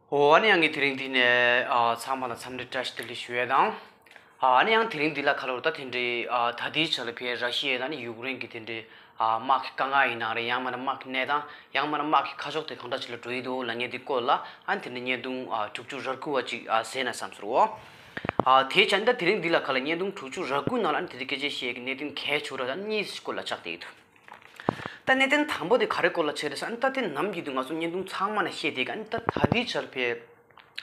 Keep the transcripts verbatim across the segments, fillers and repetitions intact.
འོ་ཨ་ནི་ཡང་གི་དེ་རིང་འདི་ནས་ཨ་ཚང་མ་ལ་འཚམས་འདྲི་བཀྲ་ཤིས་བདེ་ལེགས་ཞུ་ཡས་དང་། ཨ་ནི་ཡང་དེ་རིང་འདི་ལ་ཁ་ལོར་ད་དེ་འདྲའི་ཨ་ད་ལྟའི་ཆ་ལ་ཕའི་ར་ཤི་ཡ་དང་ནི་ཡུཀ་རེན་གྱི་དེ་འདྲའི་ཨ་དམག་གི་དཀའ་ངལ་ཡིན་ན་རེད། ཡང་མིན་ན་དམག་གི་གནས་སྟངས། ཡང་མིན་ན་དམག་གི་ཁ་ཕྱོགས་དེ་གང་འདྲ་ཅིག་ལ་འགྲོ་ཡི་འདུག་ལབ་མཁན་དེ་སྐོར་ལ་ཨ་ནི་དེ་འདྲའི་བརྙན་ཐུང་ཨ་དྲུག་ཅུ་རེ་དགུ་བ་ཅིག་ཨ་གཟིགས་ན་བསམ་སོང་། ཨ་དེའི་ཆ་ནས་ད་དེ་རིང་འདི་ལ་ཁ་ལ་བརྙན་ཐུང་དྲུག་ཅུ་རེ་དགུ་ནང་ལ་ཨ་ནི་དེ་འདྲའི་སྐད་ཆ་བཤད་ཀྱི་གནད་དོན་གལ་ཆེ་བ་ར་ད་གཉིས་སྐོར་ལ་ཆགས་བསྡད་ཀྱི་འདུག་ད་གནད་དོན་དང་པོ་དེ་ག་རེ་སྐོར་ལ་བྱས་རེད་ཟེར་ན། ད་དེ་ནམ་རྒྱུན་དུ་ང་ཚོ་བརྙན་ཐུང་ཚང་མ་ནས་བཤད་བསྡད་ཀྱི། ཨ་ནི་ད་ད་ལྟའི་ཆར་ཕའི་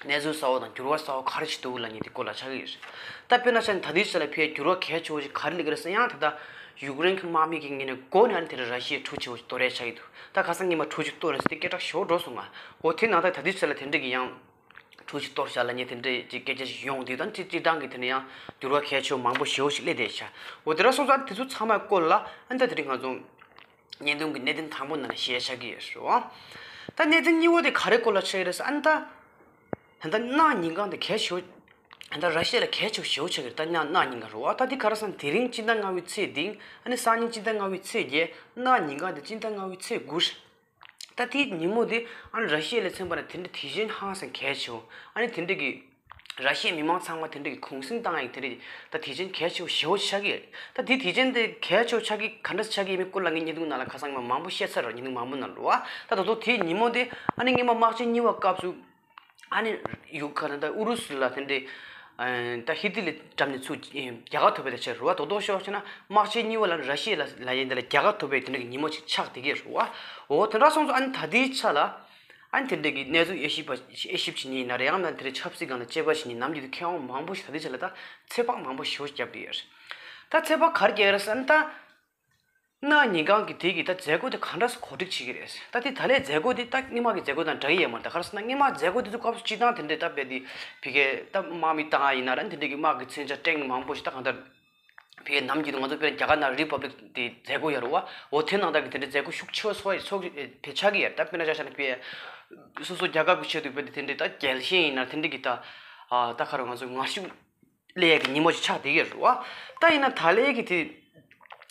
གནས་ཚུལ་གསར་བ་དང་འགྱུར་བ་གསར་བ་ག་རེ་ཞིག་འདུག་ལབ་མཁན་དེ་སྐོར་ལ་ཆགས་ཀྱི་ཡོད་རེད། ད་དཔེར་ན་ཆ་ནས་ད་ལྟའི་ཆར་ལ་ཕའི་འགྱུར་བ་གལ་ཆེ་བོ་ཞིག་ག་རེ་སླེབས་ཀྱི་རེད་ཟེར་ན། ཡང་ད་ལྟ་ཡུཀ་རེན་གྱི་དམག་མི་གི་ངོས་ནས་མགོ་ནས་ཨ་ནི་དེ་ར་ཤི་ཡས་འཕྲུལ་ཆས་བོ་ཞིག་གཏོར་ཡས་ཆགས་ཀྱི་འདུག་ད་ཁ་སང་ཉི་མ་འཕྲུལ་ཆས་གཏོར་རེད་ཟེར་ཏེ་སྐད་གྲགས་ཞེ་པོ་འགྲོ་སོང་ང་། འོ་དེ་ནང་ད་ད་ལྟའི་ཆར་ལ་དེ་འདྲ་གི་ཡང་འཕྲུལ་ཆས་གཏོར་བཞག་ལབ་མཁན་དེ་འདྲ་ཅིག་སྐད་ཆ་ཞིག་ཡོང་དུས། ད་སྤྱི་སྤྱིར་བཏང་གི་དེ་ནས་ཡང་འགྱུར་བ་གལ་ཆེ་བོ་མང་པོ་ཞེ་པོ་ཞིག་སླེབས་བསྡད་ཤག་འོ་དེ་འདྲ་སོང་ཙང་དེ་ཚོ་ཚང་མའི་སྐོར་ལ་ཨ་ནི་ད་དེ་རིང་ང་ཚོ་བརྙན་ཐུང་གི་གནད་དོན་དང་པོ་ནང་ལ་བཤད་བཞག་གི་ཡོད་རེད་བ། ད་གནད་དོན་གཉིས་པ་དེ་ག་རེ་སྐོར་ལ་ཆགས་ཀྱི་རེད་ཟེར། ཨ་ནི་ད་ད་ལྟ་གནའ་ཉིན་གང་དེ་གལ་ཆེ་བོ། ད་ལྟ་ར་ཤི་ཡ་ལ་གལ་ཆེ་བོ་ཞེ་པོ་ཆགས་ཀྱི་རེད། ད་གནའ་གནའ་ཉིན་གང་རེད་བ། ད་དེ་ག་རེ་ཟེར་ན་དེ་རིང་སྤྱི་ཟླ་ལྔ་པའི་ཚེས་བདུན། ཨ་ནི་སང་ཉིན་སྤྱི་ཟླ་ལྔ་པའི་ཚེས་བརྒྱད། གནའ་ཉིན་གང་དེ་སྤྱི་ཟླ་ལྔ་པའི་ཚེས་དགུ་རེད། ད་དེའི་ཉིན་མོ་དེ་ཨ་ནི་ར་ཤི་ཡ་ལ་མཚོན་པ་ན་དེ་འདྲ་དུས་ཆེན་ཧང་སང་གལ་ཆེ་བོ། ཨ་ནི་དེ་འདྲ་གི་ར་ཤི་ཡའི་མི་མང་ཚང་མ་དེ་འདྲ་གི་གུང་སེང་བཏང་ཡག་དེ་འདྲ་ད་དུས་ཆེན་གལ་ཆེ་བོ་ཞེ་པོ་ཆགས་ཀྱི་ཡོད། ད་དེ་དུས་ཆེན་དེ་གལ་ཆེ་བོ་ཆགས་ཀྱི་ག་འདྲ་ཆགས་ཀྱི་ཡོད་མེད་སྐོར་ལ་ངས་བརྙན་ཐུང་ནང་ལ་ཁ་སང་མ་མང་པོ་བཤད་ཚར་ར། བརྙན་ཐུང་མང་པོ་ནང་ལ་ར་བ། ད་ད་དུང་དེའི་ཉིན་མོ་དེ་ཨ་ནི་སྔོན་མ་དམག་ཆེན་གཉིས་པ་སྐབས་སུ་ཨ་ནི་ཡུ་ཁ་ན་ད་ཨུ་རུ་སུ་ལ་དེ་འདྲའི་ཨ་ད་ཧི་ཏི་ལི་འགྲམ་ནས་ཚུར་རྒྱལ་ཁ་ཐོབ་པའི་དེ་ཆགས་རེད་བ། རྡོག་རྡོག་ཤོག་བྱས་ན་དམག་ཆེན་གཉིས་པ་ལ་ར་ཤི་ཡ་ལ་ལ་ཡིན་དེ་ལ་རྒྱལ་ཁ་ཐོབ་པའི་དེ་འདྲ་གི་ཉིན་མོ་ཞིག་ཆགས་བསྡད་ཀྱི་རེད་བ། འོ་དེ་འདྲ་སོང་ཙང་ཨ་ནི་ད་ལྟའི་ཆ་ལ་ཨ་ནི་དེ་འདྲ་གི་གནས་ཚུལ་དབྱེ་ཞིབ་པ་དབྱེ་ཞིབ་བྱེད་མཁན་ཡིན་ན་རེད། ཡང་ན་དེ་འདྲའི་ཆབ་སྲིད་སྒང་ལ་དཔྱད་པ་བྱེད་མཁན་ནམ་རྒྱུན་དུ་མཁས་དབང་མང་པོ་ཞིག་ད་ལྟའི་ཆ་ལ་ད་ཚོད་དཔག་མང་པོ་ཞེ་པོ་བརྒྱབ་བསྡད་ཡོད་རེད། ད་ཚོད་དཔག་ག་རེ་བརྒྱབ་ཡོད་རེད་ཟེར་ན། ད་གནའ་ཉིན་གང་གི་དེ་གི་ད་མཛད་སྒོ་དེ་ག་འདྲ་སེ་གོ་སྒྲིག་བྱེད་ཀྱི་རེད། ད་དེ་ད་ལོའི་མཛད་སྒོ་དེ་ད་སྔོན་མ་གི་མཛད་སྒོ་དང་འདྲ་གི་ཡོད་མ་རེད། ད་ག་རེ་ཟེར་ན་སྔོན་མ་མཛད་སྒོ་དེ་ཚོ་སྐབས་སུ་སྤྱི་བཏང་དེ་འདྲའི་ད་དཔེ་དེ་ཕ་གིའི་ད་དམག་མི་བཏང་ཡ་ཡིན་ན་ར་དེ་འདྲའི་གི་དམག་གི་མཚོན་ཆ་ཊེང་མང་པོ་ཞིག་ད་གང་ལྟར་ཕ་གིའི་ནམ་རྒྱུན་དུ་ང་ཚོ་དཔེར་ན་རྒྱ་གར་ནང་རི་པབ་ལིག་དེ་མཛད་སྒོ་ཡོད་རེད་བ། འོ་དེ་ནང་ལྟར་གི་དེ་འདྲའི་མཛད་སྒོ་ཤུགས་ཆེ་བ་ཚོགས་ཚོགས་ཕེ་ཆགས་ཀྱི་ཡོད་རེད། ད་དཔེར་ན་ཆ་བཞག་ན་ཕ་གི་སོ་སོ་རྒྱལ་ཁབ་ཀྱི་ཆེད་དུ་དཔེ་དེ་དེ་འདྲའི་ད་རྒྱལ་ཞེན་ཡིན་ན་དེ་འདྲའི་གི་ད་ད་ག་རེ་ང་ཚོ་ངར་ཤུགས་སླེབས་ཡག་གི་ཉིན་མོ་ཞིག་ཆགས་བསྡད་ཀྱི་རེད་བ། ད་ཡིན་ན་ད་ལོའི་གི་དེ་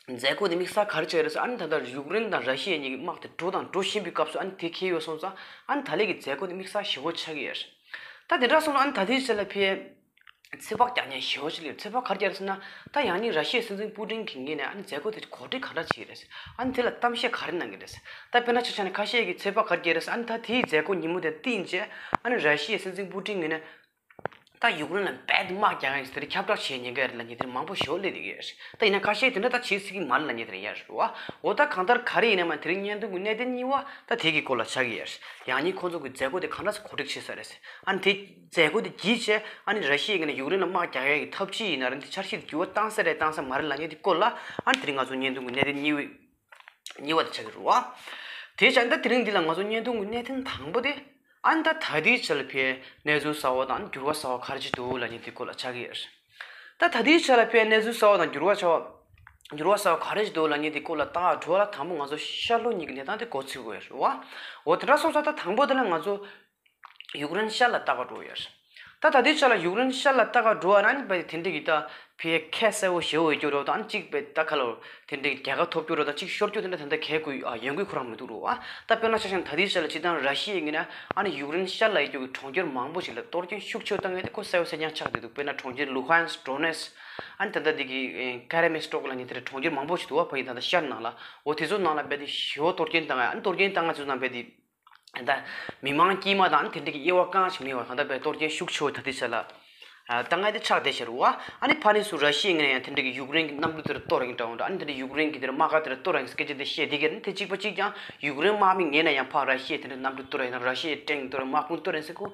མཛད་སྒོ་དེ་དམིགས་བསལ་ག་རེ་བྱས་རེད་ཟེར། ཨ་ནི་ད་ལྟ་ཡུཀ་རེན་དང་ར་ཤི་ཡ་གཉིས་ཀྱི་དམག་དེ་འགྲོ་དང་འགྲོ་བཞིན་པའི་སྐབས་སུ་ཨ་ནི་དེ་འཁེལ་ཡོད་སོང་ཙང་ཨ་ནི་ད་ལོའི་གི་མཛད་སྒོ་དེ་དམིགས་བསལ་ཞེ་པོ་ཆགས་ཀྱི་ཡོད་རེད། ད་དེ་འདྲ་སོང་ཙང་ཨ་ནི་ད་ལྟའི་ཆ་ལ་ཕའི་ཚོད་དཔག་རྒྱག་མཁན་ཞེ་པོ་ཅིག་སླེབས། ཚོད་དཔག་ག་རེ་རྒྱག་རེད་ཟེར་ན། ད་ཡང་སྙིང་ར་ཤི་ཡའི་སྲིད་འཛིན་པུ་ཏིན་གྱི་ངོས་ནས་ཨ་ནི་མཛད་སྒོ་དེ་གོ་སྒྲིག་ག་འདྲ་བྱས་རེད། ཨ་ནི་དེ་ལ་གཏམ་བཤད་ག་རེ་གནང་གི་རེད། ད་དཔེར་ན་ཆ་བཞག་ན་ཁ་ཤས་ཀྱིས་ཚོད་དཔག་ག་རེ་རྒྱག་རེད་ཟེར། ཨ་ནི་ད་དེའི་མཛད་སྒོ་ཉིན་མོ་དེ་བཏིང་རྗེས་ཨ་ནི་ར་ཤི་ཡའི་སྲིད་འཛིན་པུ་ཏིན་ངོས་ནས་ད་ཡུཀ་རེན་ལ་རྦད་དེ་དམག་རྒྱག་ཡག་གི་དེ་འདྲ་ཁྱབ་བསྒྲགས་བྱེད་ཉེན་ཁ་རེད་ལབ་མཁན་དེ་འདྲ་མང་པོ་ཞེ་པོ་སླེབས་བསྡད་ཀྱི་ཡོད་རེད། ད་ཡིན་ན་ཁ་ཤས་དེ་འདྲ་ད་བྱེད་སྲིད་ཀྱི་མ་རེད་ལབ་མཁན་དེ་འདྲ་ཡོད་རེད་བ། འོ་ད་གང་ལྟར་ག་རེ་ཡིན་ན་མ་དེ་རིང་བརྙན་ཐུང་གི་གནད་དོན་གཉིས་པ་ད་དེ་གི་སྐོར་ལ་ཆགས་ཀྱི་ཡོད་རེད། ཡང་སྙིང་ཁོང་ཚོ་གི་མཛད་སྒོ་དེ་ག་འདྲ་སེ་གོ་སྒྲིག་བྱེད་ས་རེད། ཨ་ནི་དེ་མཛད་སྒོ་དེ་བརྒྱུད་བྱས་ཨ་ནི་ར་ཤི་ཡའི་ངོས་ནས་ཡུཀ་རེན་ལ་དམག་རྒྱག་ཡག་གི་ཐབས་ཇུས་ཡིན་ན་ར་དེ་འཆར་གཞི་དེ་འགྱུར་བ་བཏང་ས་རེད་བཏང་ས་མ་རེད་ལབ་མཁན་དེ་སྐོར་ལ་ཨ་ནི་དེ་རིང་ང་ཚོ་བརྙན་ཐུང་གི་གནད་དོན་གཉིས་པ་གཉིས་པ་དེ་ཆགས་ཀྱི་རེད་བ། དེ་བྱས་ད་དེ་རིང་འདི་ལ་ང་ཚོ་བརྙན་ཐུང་གི་གནད་དོན་དང་པོ་དེ་ཨ་ནི་ད་ད་ལྟའི་ཆ་ལ་ཕའི་གནས་ཚུལ་གསར་བ་དང་འགྱུར་བ་གསར་བ་ག་རེ་ཅིག་འདུག་ལབ་མཁན་དེ་སྐོར་ལ་ཆགས་ཀྱི་ཡོད་རེད། ད་ད་ལྟའི་ཆ་ལ་ཕའི་གནས་ཚུལ་གསར་བ་དང་འགྱུར་བ་ཆགས་འགྱུར་བ་གསར་བ་ག་རེ་ཞིག་འདུག་ལབ་མཁན་དེ་སྐོར་ལ་ད་འགྲོ་བ་ལ་དང་པོ་ང་ཚོ་ཤར་ལྷོ་གཉིས་ཀྱི་གནས་སྟངས་དེ་གོ་ཚུལ་དགོས་རེད་བ། འོ་དེ་འདྲ་སོང་ཙང་ད་དང་པོ་དེ་ལ་ང་ཚོ་ཡུཀ་རེན་ཤར་ལ་ལྟ་ག་འགྲོ་ཡོད་རེད། ད་ད་ལྟའི་ཆ་ལ་ཡུཀ་རེན་ཤར་ལ་ལྟ་ག་འགྲོ་བ་ན་ནི་དཔེ་དེ་འདྲ་གི་ད་ཕའི་ཁ་གསལ་བོ་ཞེ་པོ་ཡོད་རྒྱུ་རེད་དང་གཅིག་དཔེ་ད་ཁ་ལོ་དེ་འདྲ་གི་རྒྱལ་ཁ་ཐོབ་རྒྱུ་རེད་དང་གཅིག་ཤོར་རྒྱུ་དེ་འདྲ་ད་ལྟ་གལ་དགོས་ཡོང་གི་ཁོ་རང་མི་འདུག་རེད་བ། ད་དཔེར་ན་ཆ་བཞག་ན་ད་ལྟའི་ཆ་ལ་སྤྱིར་བཏང་ར་ཤི་ཡའི་ངོས་ནས་ཨ་ནི་ཡུཀ་རེན་ཤར་ལ་ཡོད་རྒྱུ་གི་གྲོང་ཁྱེར་མང་པོ་ཞིག་ལ་གཏོར་སྐྱོན་ཤུགས་ཆེ་བཏང་ཡོད་དེ་ཁོ་གསལ་བོ་གསལ་རྐྱང་ཆགས་བསྡད་འདུག་དཔེར་ན་གྲོང་ཁྱེར་ལུ་ཧན་སི་ཀི་ཌོ་ནེ་སི་ཀི་ཨ་ནི་ད་ལྟ་འདི་གི་ཀ་ར་མེ་སི་ཀྲོག་ལབ་མཁན་དེ་འདྲ་གྲོང་ཁྱེར་མང་པོ་ཞིག་འདུག་བ། ཕ་གི་ད་ལྟ་ཤར་ནང་ལ་འོ་དེ་ཚོ་ནང་ལ་རྦད་དེ་ཞེ་པོ་གཏོར་སྐྱོན་བཏང་ཡ། ཨ་ནི་གཏོར་སྐྱོན་བཏང་ཡ་ཚོ་ནང་རྦད་དེ་ད་མི་མང་དཀྱུས་མ་དང་དེ་འདྲ་གི་དབྱེ་བ་གང་ཞིག་མེད་པར་གང་ལྟར་དཔེ་གཏོར་སྐྱོན་ཤུགས་ཆེ་བོ་ད་ལྟའི་ཆ་ལ་ཨ་བཏང་ཡ་དེ་ཆགས་བསྡད་ཤག་རེད་བ། ཨ་ནི་ཕ་ནས་སུ་ར་ཤི་ཡའི་ངོས་ནས་ཡང་དེ་འདྲ་གི་ཡུཀ་རེན་གྱི་གནམ་གྲུ་དེར་གཏོར་ཡིན་འདྲ་འོང་འདྲ། ཨ་ནི་དེ་འདྲ་ཡུཀ་རེན་གྱི་དེར་དམག་སྒར་དེར་གཏོར་ཡིན་སྐད་ཆ་དེ་བཤད་བསྡད་ཀྱི་རེད། དེ་གཅིག་པ་གཅིག་ཀྱང་ཡུཀ་རེན་དམག་མི་ངོས་ནས་ཡང་ཕར་ར་ཤི་ཡའི་དེ་འདྲ་གནམ་གྲུ་གཏོར་ཡིན་ན་ར་ཤི་ཡའི་ཊེང་གཏོར་དམག་དཔུང་གཏོར་ཡིན་ཟེར་ཁོ་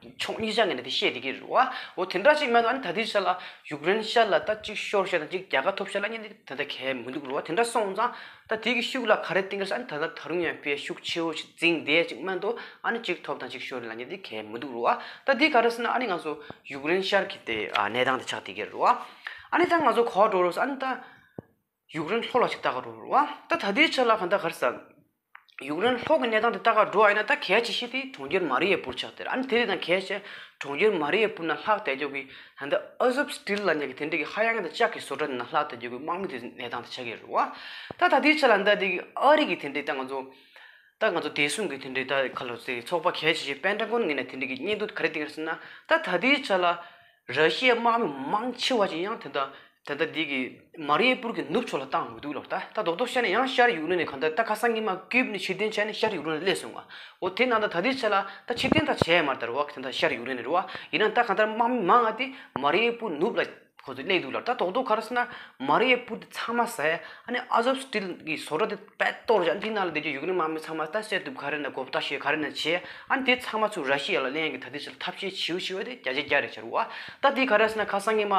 ཕྱོགས་གཉིས་ཆ་ངོས་ནས་དེ་བཤད་བསྡད་ཀྱི་རེད་བ། འོ་དེ་འདྲ་ཅིག་མེད་ན་ཨ་ནི་ད་ལྟའི་ཆ་ལ་ཡུཀ་རེན་ཤར་ལ་ད་གཅིག་ཤོར་ཤག་དང་གཅིག་རྒྱལ་ཁ་ཐོབ་ཤག་ལབ་མཁན་དེ་ད་ལྟ་གལ་མི་འདུག་རེད་བ། དེ་འདྲ་སོང་ཙང་ད་དེ་གི་ཤུགས་ལ་ག་རེ་བརྟེན་གྱི་རེད་ཟེར་ན། ད་ལྟ་ད་རུང་ཡང་དཔེ་ཤུགས་ཆེ་བོ་ཞིག་འཛིང་བསྡད་ཅིག་མ་གཏོགས་ཨ་ནི་གཅིག་ཐོབ་དང་གཅིག་ཤོར་ལབ་མཁན་དེ་གལ་མི་འདུག་རེད་བ། ད་དེ་ག་རེ་ཟེར་ན་ཨ་ནི་ང་ཚོ་ཡུཀ་རེན་ཤར་གྱི་དེ་ཨ་གནས་སྟངས་དེ་ཆགས་བསྡད་ཀྱི་རེད་བ། ཨ་ནི་ད་ང་ཚོ་ག་པར་འགྲོ་རེད་ཟེར་ན། ཨ་ནི་ད་ཡུཀ་རེན་ལྷོ་ལ་ཞིག་ལྟ་ག་འགྲོ་རེད་བ། ད་ད་ལྟའི་ཆ་ལ་གང་ལྟར་ག་རེ་ཟེར། ཡུཀ་རེན་ལྷོ་གི་གནས་སྟངས་དེ་ལྟ་ག་འགྲོ་བ་ཡིན་ན་ད་གལ་ཆེ་ཤོས་དེ་གྲོང་ཁྱེར་མ་རི་ཡ་པུར་ཆགས་བསྡད་རེད། ཨ་ནི་དེ་དང་གལ་ཆེ་གྲོང་ཁྱེར་མ་རི་ཡ་པུར་ནང་ལྷག་བསྡད་རྒྱུ་གི་ད་ལྟ་ཨ་ཟོབ་སི་ཊི་རི་ལབ་མཁན་གྱི་དེ་འདྲ་གི་ཧ་ཡང་གི་ད་ལྕགས་ཀྱི་བཟོ་གྲྭ་དེ་ནང་ལྷག་བསྡད་རྒྱུ་གི་དམག་མི་དེ་གནས་སྟངས་དེ་ཆགས་ཀྱི་རེད་བ། ད་ད་ལྟའི་ཆ་ལ་ད་དེ་གི་ཨ་རི་གི་དེ་འདྲ་ད་ང་ཚོ་ ད་ང་ཚོ་བདེ་སྲུང་གི་དེ་འདྲའི་ད་ག་ལོ་ཚེ་ཚོགས་པ་གལ་ཆེ་ཤོས་པེན་ཊ་གོན་ངོས་ནས་དེ་འདྲའི་གི་སྙན་ཐོ་ག་རེ་བཏིང་རེད་ཟེར་ན། ད་ད་ལྟའི་ཆ་ལ་ར་ཤི་ཡའི་དམག་མི་མང་ཆེ་བ་ཞིག་ཡང་དེ་འདྲ་ད་ལྟ་འདི་གི་མ་རི་ཡེ་པུར་གྱི་ནུབ་ཕྱོགས་ལ་བཏང་མི་འདུག་ལབ། ད་ད་རྡོག་རྡོག་བཤད་ན་ཡང་ཤར་ཡུཀ་རེན་ནས་གང་ལྟར་ད་ཁ་སང་ཉི་མ་ཀིབ་ནས་ཕྱིར་འཐེན་བྱས་ནས་ཤར་ཡུཀ་རེན་ལ་སླེབས་སོང་བ། འོ་དེ་ནང་ད་ད་ལྟའི་ཆ་ལ་ད་ཕྱིར་འཐེན་ད་བྱས་མ་རེད་ད་རེད་བ། དེ་འདྲ་ཤར་ཡུཀ་རེན་ནས་རེད་བ། ཡིན་ན་ད་གང་ལྟར་དམག་མི་མང་ང་དེ་མ་རི་ཡེ་པུར་ནུབ་ལ་ཁོ་ཚོ་སླེབས་འདུག་ལབ། ད་རྡོག་རྡོག་ག་རེ་ཟེར་ན་མ་རི་ཡེ་པུར་དེ་ཚང་མ་ཟ་ཡ། ཨ་ནི་ཨ་ཛོབ་སི་ཊིལ་གི་བཟོ་གྲྭ་དེ་དཔེ་གཏོར་བྱས། ཨ་ནི་དེ་ནང་ལ་བསྡད་རྒྱུ་ཡུཀ་རེན་དམག་མི་ཚང་མ་ད་བསད་གཏུབ་ག་རེ་ན་འགོ་བརྟག་ཞིབ་ག་རེ་ན་བྱས། ཨ་ནི་དེ་ཚང་མ་ཚུར་ར་ཤི་ཡ་ལ་ལེན་ཡ་གི་ད་ལྟའི་ཆར་ཐབས་ཤེས་བྱིའུ་བྱིའུ་དེ་བརྒྱ་ཆ་བརྒྱ་རེད་ཤར་བ། ད་དེ་ག་རེ་ཟེར་ན་ཁ་སང་ཉི་མ་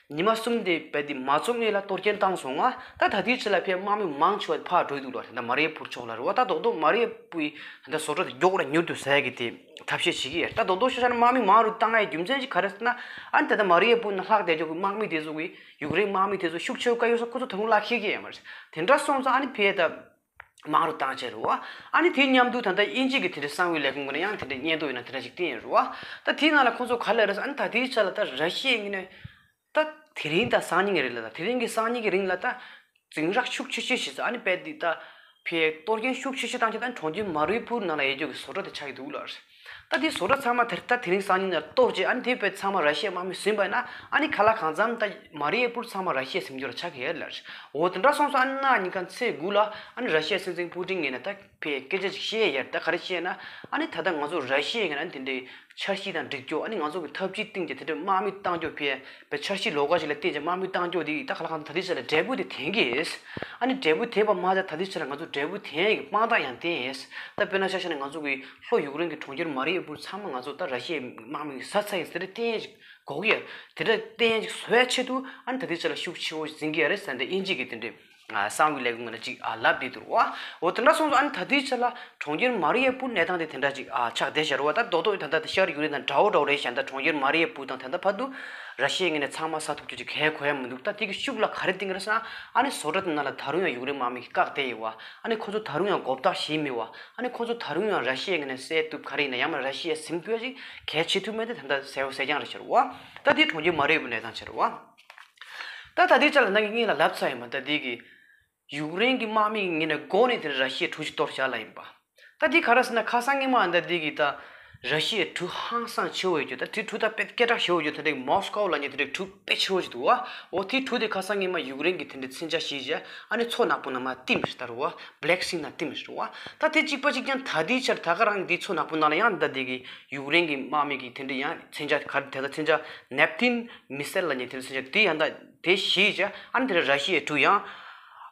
ཉི་མ་གསུམ་དེ་བས་དེ་མ་རྫོགས་སྔོན་ལ་གཏོར་སྐྱོན་བཏང་སོང་ང་། ད་ད་ལྟའི་ཆར་ལ་ཕའི་དམག་མི་མང་ཆེ་བ་ཕར་འགྲོ་འདུག་ལབ། ད་མ་རི་ཡེ་པུར་ཕྱོགས་ལ་རེད་བ། ད་རྡོག་རྡོག་མ་རི་ཡེ་པུར་ད་བཟོ་གྲྭ་དེ་མགྱོགས་ལ་མྱུར་དུ་ཟ་ཡ་གི་དེ་ཐབས་ཤེས་བྱེད་ཀྱི་ཡོད། ད་རྡོག་རྡོག་ཤོད་ཤར་ན་དམག་མི་མང་རུ་བཏང་ཡ་རྒྱུ་མཚན་ཅིག་ག་རེ་ཟེར་ན། ཨ་ནི་ད་ལྟ་མ་རི་ཡེ་པུར་ནང་ལྷག་བསྡད་རྒྱུ་གི་དམག་མི་དེ་ཚོ་གི་ཡུཀ་རེན་དམག་མི་དེ་ཚོ་ཤུགས་ཆེ་བ་བཀའ་ཡོད་ས་ཁོ་ཚོ་ད་རུང་བརླག་ཤེས་ཀྱི་ཡོད་མ་རེད། དེ་འདྲ་སོང་ཙང་ཨ་ནི་ཕའི་ད་མང་རུ་བཏང་བྱས་རེད་བ། ཨ་ནི་དེའི་མཉམ་དུ་ད་ལྟ་དབྱིན་ཇི་གི་དེ་འདྲའི་གསང་བའི་ལས་ཁུངས་ཀྱི་ནང་ཡང་དེ་འདྲའི་སྙན་ཐོ་ཡོད་ན་དེ་འདྲ་ཞིག་བཏིང་ཡོད་རེད་བ། ད་དེའི་ནང་ལ་ཁོང་ཚོ་ག་ལབ་རེད་ཟེར། ཨ་ནི་ད་དེའི་ཆ་ལ་ད་ར་ཤི་ཡའི་ངོས་ནས་ད་དེ་རིང་ད་སང་ཉིན་གྱི་རིང་ལ་ད་དེ་རིང་གི་སང་ཉིན་གྱི་རིང་ལ་ད་འཛིང་རགས་ཤུགས་ཆེ་ཤོས་ཤིག་ཨ་ནི་དཔེ་དེ་ད་ཕའི་གཏོར་སྐྱོན་ཤུགས་ཆེ་ཤོས་བཏང་ཆེད་ད་གྲོང་ཁྱེར་མ་རི་པུར་ནང་ལ་ཡོད་རྒྱུ་གི་བཟོ་གྲྭ་དེ་ཆགས་ཀྱི་འདུག་ལབ། ད་དེ་བཟོ་གྲྭ་ཚང་མ་དེར་ད་དེ་རིང་སང་ཉིན་ལ་གཏོར་རྗེས་ཨ་ནི་དེ་དཔེ་ཚང་མ་ར་ཤི་ཡའི་དམག་མི་ཟིན་པ་ཡིན་ན། ཨ་ནི་ཁ་ལག་གང་འཚམ་ད་མ་རི་ཡེ་པུར་ཚང་མ་ར་ཤི་ཡའི་ཟིན་རྒྱུ་ར་ཆགས་ཀྱི་ཡོད་ལབ། འོ་དེ་འདྲ་སོང་ཙང་ཨ་ནི་གནངས་ཉིན་གང་ཚེས་དགུ་ལ་ཨ་ནི་ར་ཤི་ཡའི་སྲིད་འཛིན་པུ་ཏིན་ངོས་ནས་ད་ཕའི་སྐད་ཆ་ཅིག་བཤད་ཡོད། ད་ག་རེ་བཤད་ན། ཨ་ནི་ད་ལྟ་ང་ཚོ་ར་ཤི་ཡའི་ངོས་ནས་དེ་འདྲའི་འཆར་གཞི་དང་འགྲིག་རྒྱུ། ཨ་ནི་ང་ཚོ་གི་ཐབས་ཇུས་བཏིང་རྒྱུ་དེ་འདྲའི་དམག་མི་བཏང་རྒྱུ་ཕའི་བའི་འཆར་གཞི་ལོགས་ཀ་ཞིག་ལ་བརྟེན་བྱས་དམག་མི་བཏང་རྒྱུ་དེ་ད་ཁ་ལག་གང་འཚམ་ད་ལྟའི་ཆ་ལ་འབྲས་བུ་དེ་ཐོན་གྱི་ཡོད། ཨ་ནི་འབྲས་བུ་ཐོན་པ་མ་ཟད་ད་ལྟའི་ཆ་ལ་ང་ཚོ་འབྲས་བུ་ཐོན་ཡས་ཀྱི་དཔང་རྟགས་ཡང་བསྟན་ཡོད། ད་དཔེར་ན་ཆ་བཞག་ན་ང་ཚོ་གི་ལྷོ་ཡུཀ་རེན་གྱི་གྲོང་ཁྱེར་མ་རི་ཡུ་པུལ་ཚང་མ་ང་ཚོ་ད་ར་ཤི་ཡའི་དམག་མི་གིས་ཟ་ཚར་ཡིན་ཟེར་དེ་བསྟན་ཡས་ཀྱི་གོ་གི་ཡོད། དེ་འདྲ་བསྟན་ཡས་ཀྱི་བཟོ་ཡས་ཆེད་དུ་ཨ་ནི་ད་ལྟའི་ཆ་ལ་ཤུགས་ཆེ་བོ་འཛིན་གྱི་ཡོད་རེད་ཟེར་འདི་དབྱིན་ཇི་གི་དེ་འདྲའི་གསང་བའི་ལས་ཁུངས་ལ་ཅིག་ལབ་བསྡད་འདུག་བ། འོ་དེ་འདྲ་སོང་ཙང་ཨ་ནི་ད་ལྟའི་ཆ་ལ་གྲོང་ཁྱེར་མ་རི་ཡུ་པུལ་གནས་སྟངས་དེ་དེ་འདྲ་ཅིག་ཆགས་བསྡད་བཞག་རེད་བ། ད་རྡོག་རྡོག་ད་ལྟ་ཤར་ཡུཀ་རེན་དང་འདྲ་བོ་འདྲ་བོ་རེད་ཤག་ད་གྲོང་ཁྱེར་མ་རི་ཡུ་པུལ་དང་ད་ལྟ་བར་དུ་ར་ཤི་ཡའི་ངོས་ནས་ཚང་མ་ས་ཐོབ་རྒྱུ་ཅིག་གལ་གོ་ཡ་མི་འདུག་ད་དེ་གི་ཤུགས་ལ་ག་རེ་བཏིང་གི་རེད་ཟེར་ན། ཨ་ནི་བཟོ་གྲྭ་དེ་ནང་ལ་ད་རུང་ཡང་ཡུཀ་རེན་དམག་མི་གིས་བཀག་བསྡད་ཡོད་བ། ཨ་ནི་ཁོ་ཚོ་ད་རུང་ཡང་འགོག་ཐབས་བྱེད་མེད་བ། ཨ་ནི་ཁོ་ཚོ་ད་རུང་ཡང་ར་ཤི་ཡའི་ངོས་ནས་བསད་གཏུབ་ག་རེ་ཡིན་ན་ཡང་མིན་ར་ཤི་ཡའི་ཟིན་དགོས་ཡ་ཅིག་གལ་ཆེ་ཐུབ་མེད་དེ་ད་ལྟ་གསལ་བོ་གསལ་རྐྱང་རེད་ཤག་རེད་བ། ད་དེ་གྲོང་ཁྱེར་མ་རི་ཡུ་པུལ་གནས་སྟངས་ཆགས་རེད་བ། ད་ད་ལྟའི་ཆ་ལ་ནང་གི་སྔོན་ལ་ལབ་ཚར་ཡོད་མ། ད་དེ་གི་ཡུཀ་རེན་གྱི་དམག་མིའི་ངོས་ནས་མགོ་ནས་དེ་ར་ཤི་ཡའི་གྲུ་ཞིག་གཏོར་བཞག་ལབ་ཡིན་པ། ད་དེ་ག་རེ་ཟེར་ན་ཁ་སང་སྔོན་མ་ད་དེ་གི་ད་ར་ཤི་ཡའི་གྲུ་ཧང་སང་ཆེ་བོ་ཡོད་རྒྱུ། ད་དེ་གྲུ་ད་དཔེ་སྐད་གྲགས་ཆེ་བོ་ཡོད་རྒྱུ་དེ་འདྲའི་མོ་སི་ཀོ་ལབ་མཁན་དེ་འདྲའི་གྲུ་དཔེ་ཆེ་བོ་ཞིག་འདུག་བ། འོ་དེའི་གྲུ་དེ་ཁ་སང་སྔོན་མ་ཡུཀ་རེན་གྱིས་དེ་འདྲའི་མཚོན་ཆ་བྱས་བྱས་ཨ་ནི་མཚོ་ནག་པོ་ནང་མར་བཏིང་བཞག་ད་རེད་བ། བྷི་ལེག་སི་ནང་བཏིང་བཞག་རེད་བ། ད་དེ་གཅིག་པ་གཅིག་རྐྱང་ད་དེའི་ཆར་ད་ག་རང་གི་དེ་མཚོ་ནག་པོ་ནང་ལ་ཡང་ད་དེ་གི་ཡུཀ་རེན་གྱི་དམག་མི་གིས་དེ་འདྲའི་ཡང་མཚོན་ཆ་ག་རེ་དེ་ད་མཚོན་ཆ་ནེབ་ཐིན་མི་སེལ་ལབ་མཁན་དེ་འདྲའི་མཚོན་ཆ་དེ་ཡང་ད་དེ་བྱས་བྱས་ཨ་ནི་དེ་འདྲའི་ར་ཤི་ཡའི་གྲུ་ཡང་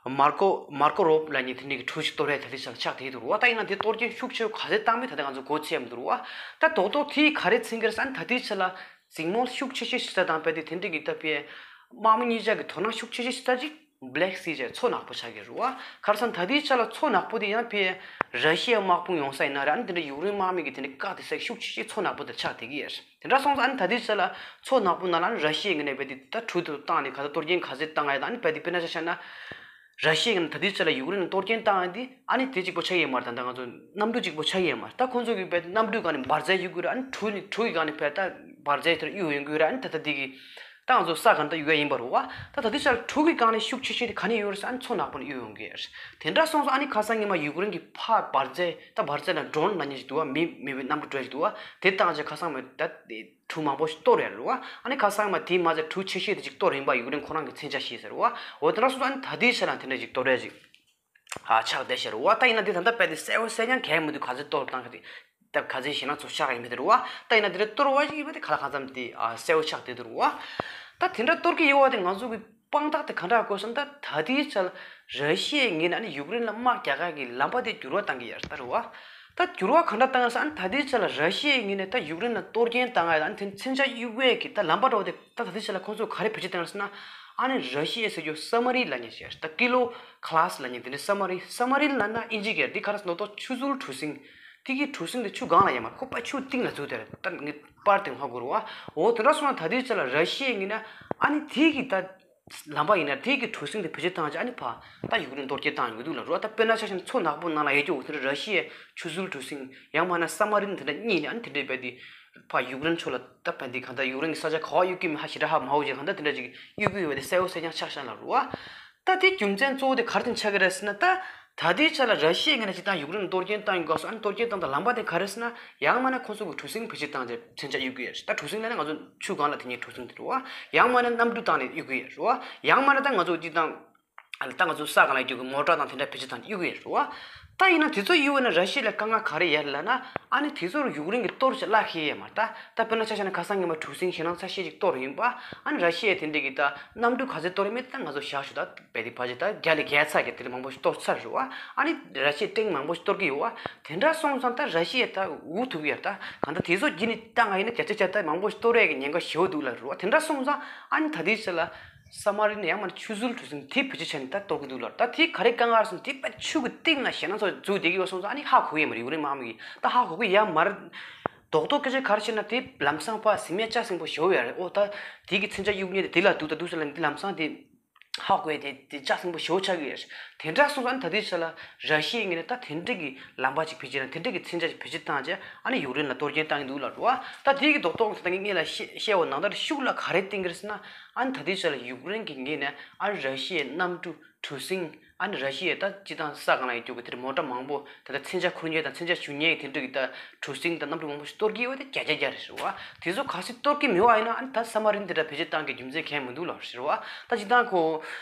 མར་ཀོ་མར་ཀོ་རོབ་ལབ་མཁན་དེ་འདྲའི་གི་གྲུ་ཞིག་གཏོར་ཡས་ད་དེ་ཆ་ལ་ཆགས་བསྡད་འདུག་བ། ད་ཡིན་ན་དེ་གཏོར་སྐྱོན་ཤུགས་ཆེ་བོ་ག་ཚད་བཏང་མིན་ད་ལྟ་ང་ཚོ་མགོ་ཚོས་ཡ་མི་འདུག་བ། ད་རྡོག་རྡོག་དེས་ག་རེ་མཚོན་གྱི་རེད་ཟེར་ན། ད་དེའི་ཆ་ལ་འཛིང་མོ་ཤུགས་ཆེ་ཤོས་ཤིག་ད་དང་དཔེ་དེ་དེ་འདྲའི་གི་ད་དཔེ་དམག་མི་གཉིས་ཆ་གི་དོ་སྣང་ཤུགས་ཆེ་ཤོས་ཤིག་ད་ཅིག་བྷི་ལེག་སི་ཆ་མཚོ་ནག་པོ་ཆགས་ཀྱི་རེད་བ། ག་རེ་ཟེར་ན་ད་དེའི་ཆ་ལ་མཚོ་ནག་པོ་དེ་ཡང་དཔེ་ར་ཤི་ཡའི་དམག་དཔུང་ཡོང་ས་ཡིན་ན་རེད། ཨ་ནི་དེ་འདྲ་ཡུཀ་རེན་དམག་མི་གིས་དེ་འདྲ་བཀག་སྟེ་ཟེར་ཤུགས་ཆེ་ཤོས་མཚོ་ནག་པོ་དེ་ཆགས་བསྡད་ཀྱི་ཡོད་རེད། དེ་འདྲ་སོང་ཙང་ཨ་ནི་ད་ལྟའི་ཆ་ལ་མཚོ་ནག་པོ་ནང་ལ་ཨ་ནི་ར་ཤི་ཡའི་ངོས་ནས་རྦད་དེ་ད་གྲུ་དེ་བཏང་ནས་ག་ཚོད་གཏོར་སྐྱོན་ག་ཚོད་བཏང་ཡ་དང་། ཨ་ནི་རྦད་དེ་དཔེར་ན་ཆ་བཞག་ན་ར་ཤི་ཡའི་ངོས་ནས་ད་ལྟའི་ཆ་ལ་ཡུཀ་རེན་ལ་གཏོར་སྐྱོན་བཏང་ཡ་དེ་ཨ་ནི་དེ་གཅིག་པོ་ཆགས་ཡོད་མ་རེད། ད་ལྟ་ང་ཚོ་གནམ་གྲུ་གཅིག་པོ་ཆགས་ཡོད་མ་རེད། ད་ཁོང་ཚོ་གིས་རྦད་དེ་གནམ་གྲུའི་སྒང་ནས་འབར་རྫས་གཡུག་གི་རེད། ཨ་ནི་གྲུ་ནས་གྲུ་ཡི་སྒང་ནས་ཕར་ད་འབར་རྫས་དེར་གཡུག་ཡོང་གི་རེད། ཨ་ནི་ད་ལྟ་དེ་གི་ད་ང་ཚོ་ས་སྒང་ད་གཡུག་ཡ་ཡིན་པ་རེད་བ། ད་ད་ལྟའི་ཆ་ལ་གྲུ་གི་སྒང་ནས་ཤུགས་ཆེ་ཤོས་དེ་ག་ནས་ཡོང་རེད་ཟེར་ན་མཚོ་ནག་པོ་ནས་གཡུག་ཡོང་གི་རེད། དེ་འདྲ་སོང་ཙང་ཨ་ནི་ཁ་སང་ཉི་མ་ཡུཀ་རེན་གྱིས་ཕར་འབར་རྫས་ད་འབར་རྫས་ལ་ཌོ་རོན་ལབ་མཁན་ཞིག་འདུག་བ། མི་མི་བའི་གནམ་གྲུ་འདྲ་ཞིག་འདུག་བ། དེ་བཏང་བྱས་ཁ་སང་མ་ད་གྲུ་མང་པོ་ཞིག་གཏོར་ཡོད་རེད་བ། ཨ་ནི་ཁ་སང་མ་དེ་མ་ཚད་གྲུ་ཆེ་ཤོས་དེ་ཅིག་གཏོར་ཡིན་པ་ཡུཀ་རེན་ཁོ་རང་གིས་མཚོན་ཆ་བྱས་ཟེར་བ། འོ་དེ་འདྲ་སོང་ཙང་ཨ་ནི་ད་ལྟའི་ཆ་ལ་དེ་འདྲ་ཞིག་གཏོར་ཡ་ཞིག་ཨ་ཆགས་བསྡད་ཤག་རེད་བ། ད་ཡིན་ན་དེ་ད་ལྟ་རྦད་དེ་གསལ་བོ་གསལ་རྐྱང་གང་ཡང་མི་འདུག་ག་ཚོད་གཏོར་བཏང་ག་དེ། ད་ག་ཚོད་ཞེད་སྣང་ཚོར་ཤག་ཡིན་མི་དེ་རེད་བ། ད་ཡིན་ན་དེ་འདྲ་གཏོར་བ་ཞིག་ཡིན་པ་དེ་ག་ལ་གང་འཚམ་དེ་ཨ་གསལ་བོ་ཆགས་བསྡད་འདུག་རེད་བ། ད་དེ་འདྲ་གཏོར་གྱི་ཡོད་བ་དེ་ང་ཚོ་གི་དཔང་རྟགས་དེ་ག་འདྲ་དགོས་སམ། ད་ད་ལྟའི་ཆ་ལ་ར་ཤི་ཡའི་ངོས་ནས་ཨ་ནི་ཡུཀ་རེན་ལ་དམག་རྒྱག་ག་གི་ལམ་པ་དེ་འགྱུར་བ་བཏང་གི་ཡོད་རེད་ད་རེད་བ། ད་འགྱུར་བ་ག་འདྲ་བཏང་ཡོད་ཟེར་ན། ད་ལྟའི་ཆ་ལ་ར་ཤི་ཡའི་ངོས་ནས་ད་ཡུཀ་རེན་ལ་གཏོར་སྐྱོན་བཏང་ཡ་དང་དེ་མཚོན་ཆ་གཡུག་ཡས་ཀྱི་ད་ལམ་པ་འདྲ་བོ་དེ་ད་ད་ལྟའི་ཆ་ལ་ཁོང་ཚོས་ག་རེ་བེད་སྤྱོད་བཏང་ཡོད་ཟེར་ན། ཨ་ནི་ར་ཤི་ཡའི་ཟེར་རྒྱུ་སབ་མ་རིན་ལབ་མཁན་ཞིག་ད་ཀི་ལོ་ཀ་ལཱས་ལབ་མཁན་དེ་འདྲའི་སབ་མ་རིན། སབ་མ་རིན་ལབ་ན་དབྱིན་ཇི་སྐད་དེ་ག་རེ་ཟེར་ན་ད་ཆུ་ཚུར་གྲུ་གཟིངས། དེ་གི་གྲུ་གཟིངས་དེ་ཆུ་སྒང་ལ་ཡོད་མ་རེད། ཁོ་པ་ཆུ་གཏིང་ལ་འཛུལ་བསྡད་རེད། ད་ངས་པར་དེ་ཧ་གོ་རེད་བ། འོ་དེ་འདྲ་སོང་ན་ད་ལྟའི་ཆ་ལ་ར་ཤི་ཡའི་ངོས་ནས་ཨ་ནི་དེ་གི་ད་ལམ་པ་ཡིན་ན་དེ་གི་གྲུ་གཟིངས་དེ་བེད་སྤྱོད་བཏང་བྱས་ཨ་ནི་ཕར་ད་ཡུཀ་རེན་གཏོར་སྐྱོན་བཏང་ཡོང་གི་འདུག་ལབ་རེད་བ། ད་དཔེར་ན་ཆ་བཞག་ན་མཚོ་ནག་པོ་ནང་ལ་ཡོད་རྒྱུ་འོ་དེ་འདྲ་ར་ཤི་ཡའི་ཆུ་ཚུར་གྲུ་གཟིངས་ཡང་མིན་ན་སབ་མ་རིན་དེ་འདྲ་གཉིས་ནས་ཨ་ནི་དེ་འདྲའི་རྦད་དེ་ཕར་ཡུཀ་རེན་ཕྱོགས་ལ་ད་རྦད་དེ་གང་ལྟར་ཡུཀ་རེན་གྱི་ས་ཆ་ག་པར་གཡུག་གི་མིན་ཧ་ཞེ་དྲག་ཧ་མ་གོ་བྱས་གང་ལྟར་དེ་འདྲ་ཅིག་གཡུག་གི་ཡོད་པ་དེ་གསལ་བོ་གསལ་རྐྱང་ཆགས་ཤག་ལབ་རེད་བ། ད་དེ་རྒྱུ་མཚན་གཙོ་བོ་དེ་ག་རེ་བྱས་ནས་ཆགས་ཀྱི་རེད་ཟེར་ན། ད་ ད་ལྟའི་ཆ་ལ་ར་ཤི་ཡའི་ངོས་ནས་སྤྱིར་བཏང་ཡུཀ་རེན་གཏོར་སྐྱོན་བཏང་ཡོང་སྐབས་སུ། ཨ་ནི་གཏོར་སྐྱོན་བཏང་དང་ལམ་པ་དེ་ག་རེ་ཟེར་ན། ཡང་མིན་ན་ཁོང་ཚོ་གི་གྲུ་གཟིངས་བེད་སྤྱོད་བཏང་བྱས་མཚོན་ཆ་གཡུག་གི་ཡོད་རེད། ད་གྲུ་གཟིངས་ལབ་ན་ང་ཚོ་ཆུ་སྒང་ལ་དེ་ཉིད་གྲུ་གཟིངས་དེ་རེད་བ། ཡང་མིན་ན་གནམ་གྲུ་བཏང་ནས་གཡུག་གི་ཡོད་རེད་བ། ཡང་མིན་ན་ད་ང་ཚོ་སྤྱིར་བཏང་ད་ང་ཚོ་ས་སྒང་ལ་སྐྱོད་ཀྱི་མོ་ཊ་དང་དེ་འདྲ་བེད་སྤྱོད་བཏང་གཡུག་གི་ཡོད་རེད་བ། ད་ཡིན་ན་དེ་ཚོ་གཡུག་པ་ན་ར་ཤི་ཡ་ལ་དཀའ་ངལ་ག་རེ་ཡོད་ལབ་ན། ཨ་ནི་དེ་ཚོར་ཡུཀ་རེན་གྱིས་གཏོར་བྱས་བརླག་ཤེས་ཡོད་མ་རེད་ད། ད་དཔེར་ན་ཆ་བཞག་ན་ཁ་སང་ཉི་མ་གྲུ་གཟིངས་ཞེད་སྣང་ཚ་ཤོས་ཅིག་གཏོར་ཡིན་པ། ཨ་ནི་ར་ཤི་ཡས་དེ་འདྲས་ཀྱི་ད་གནམ་གྲུ་ག་ཚོད་གཏོར་ཡོད་མེད་ད་ང་ཚོ་བཞག་ཞུ། ད་བལ་དེ་བ་ཅིག་ད་བརྒྱ་ལས་བརྒལ་ཚར་གྱི་དེ་ལས་མང་པོ་ཞིག་གཏོར་ཚར་རེད་བ། ཨ་ནི་ར་ཤི་ཡས་ཊེང་མང་པོ་ཞིག་གཏོར་གྱི་ཡོད་བ། དེ་འདྲ་སོང་ཙང་ད་ར་ཤི་ཡས་ད་འུ་ཐུག་གི་ཡོད་རེད་ད། གང་ལྟར་དེ་ཚོ་བརྒྱུད་ནས་བཏང་ང་ཡིན་ན་བརྒྱ་ཆ་བརྒྱ་ད་མང་པོ་ཞིག་གཏོར་ཡས་ཀྱི་ཉེན་ཁ་ཞེ་པོ་འདུག་ལབ་རེད་བ། དེ་འདྲ་སོང་ཙང་ཨ་ནི་ད་ལྟའི་ཆ་ལ་སབ་མ་རིན་ཡང་མིན་ན་ཆུ་ཟུར་གྲུ་གཟིངས་དེ་བེད་སྤྱོད་བྱས་ནས་ད་གཏོར་གྱི་འདུག་ལབ། ད་དེ་ག་རེ་དཀའ་ངལ་སོང་། དེ་པ་ཆུ་གི་གཏིང་ལ་ཞེད་སྣང་ཚ་འཛུལ་བསྡད་ཀྱི་ཡོད་སོང་ཙང་། ཨ་ནི་ཧ་གོ་གི་ཡོད་མ་རེད། ཡུཀ་རེན་དམག་མི་གིས་ད་ཧ་གོ་གི་ཡོད་མ་རེད། རྡོག་རྡོག་སྐད་ཆ་ག་རེ་བཤད་ན་དེ་ལམ་སང་ཕར་ཟིན་ཡས་ལྕགས་སྲིན་པོ་ཞེ་པོ་ཡོད་རེད། ཨོ་ད་དེ་གི་མཚོན་ཆ་གཡུག་མཁན་དེ་དེ་ལ་འདུག་ད་འདུག་ཟེར་ལབ་ནས་དེ་ལམ་སང་དེ་ཧ་གོ་ཡས་དེ་དེ་ལྕགས་སྲིན་པོ་ཞེ་པོ་ཆགས་ཀྱི་ཡོད་རེད། དེ་འདྲ་སོང་ཙང་ད་ལྟའི་ཆ་ལ་ར་ཤི་ཡའི་ངོས་ནས་ད་དེ་འདྲ་གི་ལམ་པ་ཅིག་བེད་སྤྱོད་དང་དེ་འདྲ་གི་མཚོན་ཆ་ཅིག་བེད་སྤྱོད་བཏང་བྱས་ཨ་ནི་ཡུཀ་རེན་ལ་གཏོར་སྐྱོན་བཏང་གི་འདུག་ལབ་རེད་བ། ད་དེ་གི་རྡོག་རྡོག་ད་ངས་ལ་བཤད་བཤད་པ་ནང་ལྟར་ཤུགས་ལ་ག་རེ་བཏིང་གི་རེད་ཟེར་ན། ཨ་ནི་ད་ལྟའི་ཆ་ལ་ཡུཀ་རེན་གྱི་ངོས་ནས་ཨ་ནི་ར་ཤི་ཡའི་གནམ་གྲུ་གྲུ་གཟིངས། ཨ་ནི་ར་ཤི་ཡའི་ད་སྤྱིར་བཏང་ས་སྒང་ལ་ཡོད་རྒྱུ་གི་དེར་མོ་ཊ་མང་པོ་ད་ལྟ་མཚོན་ཆ་འཁོར་མཁན་དང་མཚོན་ཆ་གཞུ་མཁན་གྱི་དེ་འདྲ་གི་ད་གྲུ་གཟིངས་དང་གནམ་གྲུ་མང་པོ་ཞིག་གཏོར་གྱི་ཡོད་པ་དེ་བརྒྱ་ཆ་བརྒྱ་རེད་ཟེར་བ། དེ་ཚོ་གལ་སྲིད་གཏོར་གྱི་མེད་པ་ཡིན་ན་ཨ་ནི་ད་སབ་མ་རིན་དེ་འདྲ་བེད་སྤྱོད་བཏང་གི་རྒྱུ་མཚན་གང་ཡང་མི་འདུག་ལབ་ཟེར་བ། ད་སྤྱིར་བཏང་ཁོ་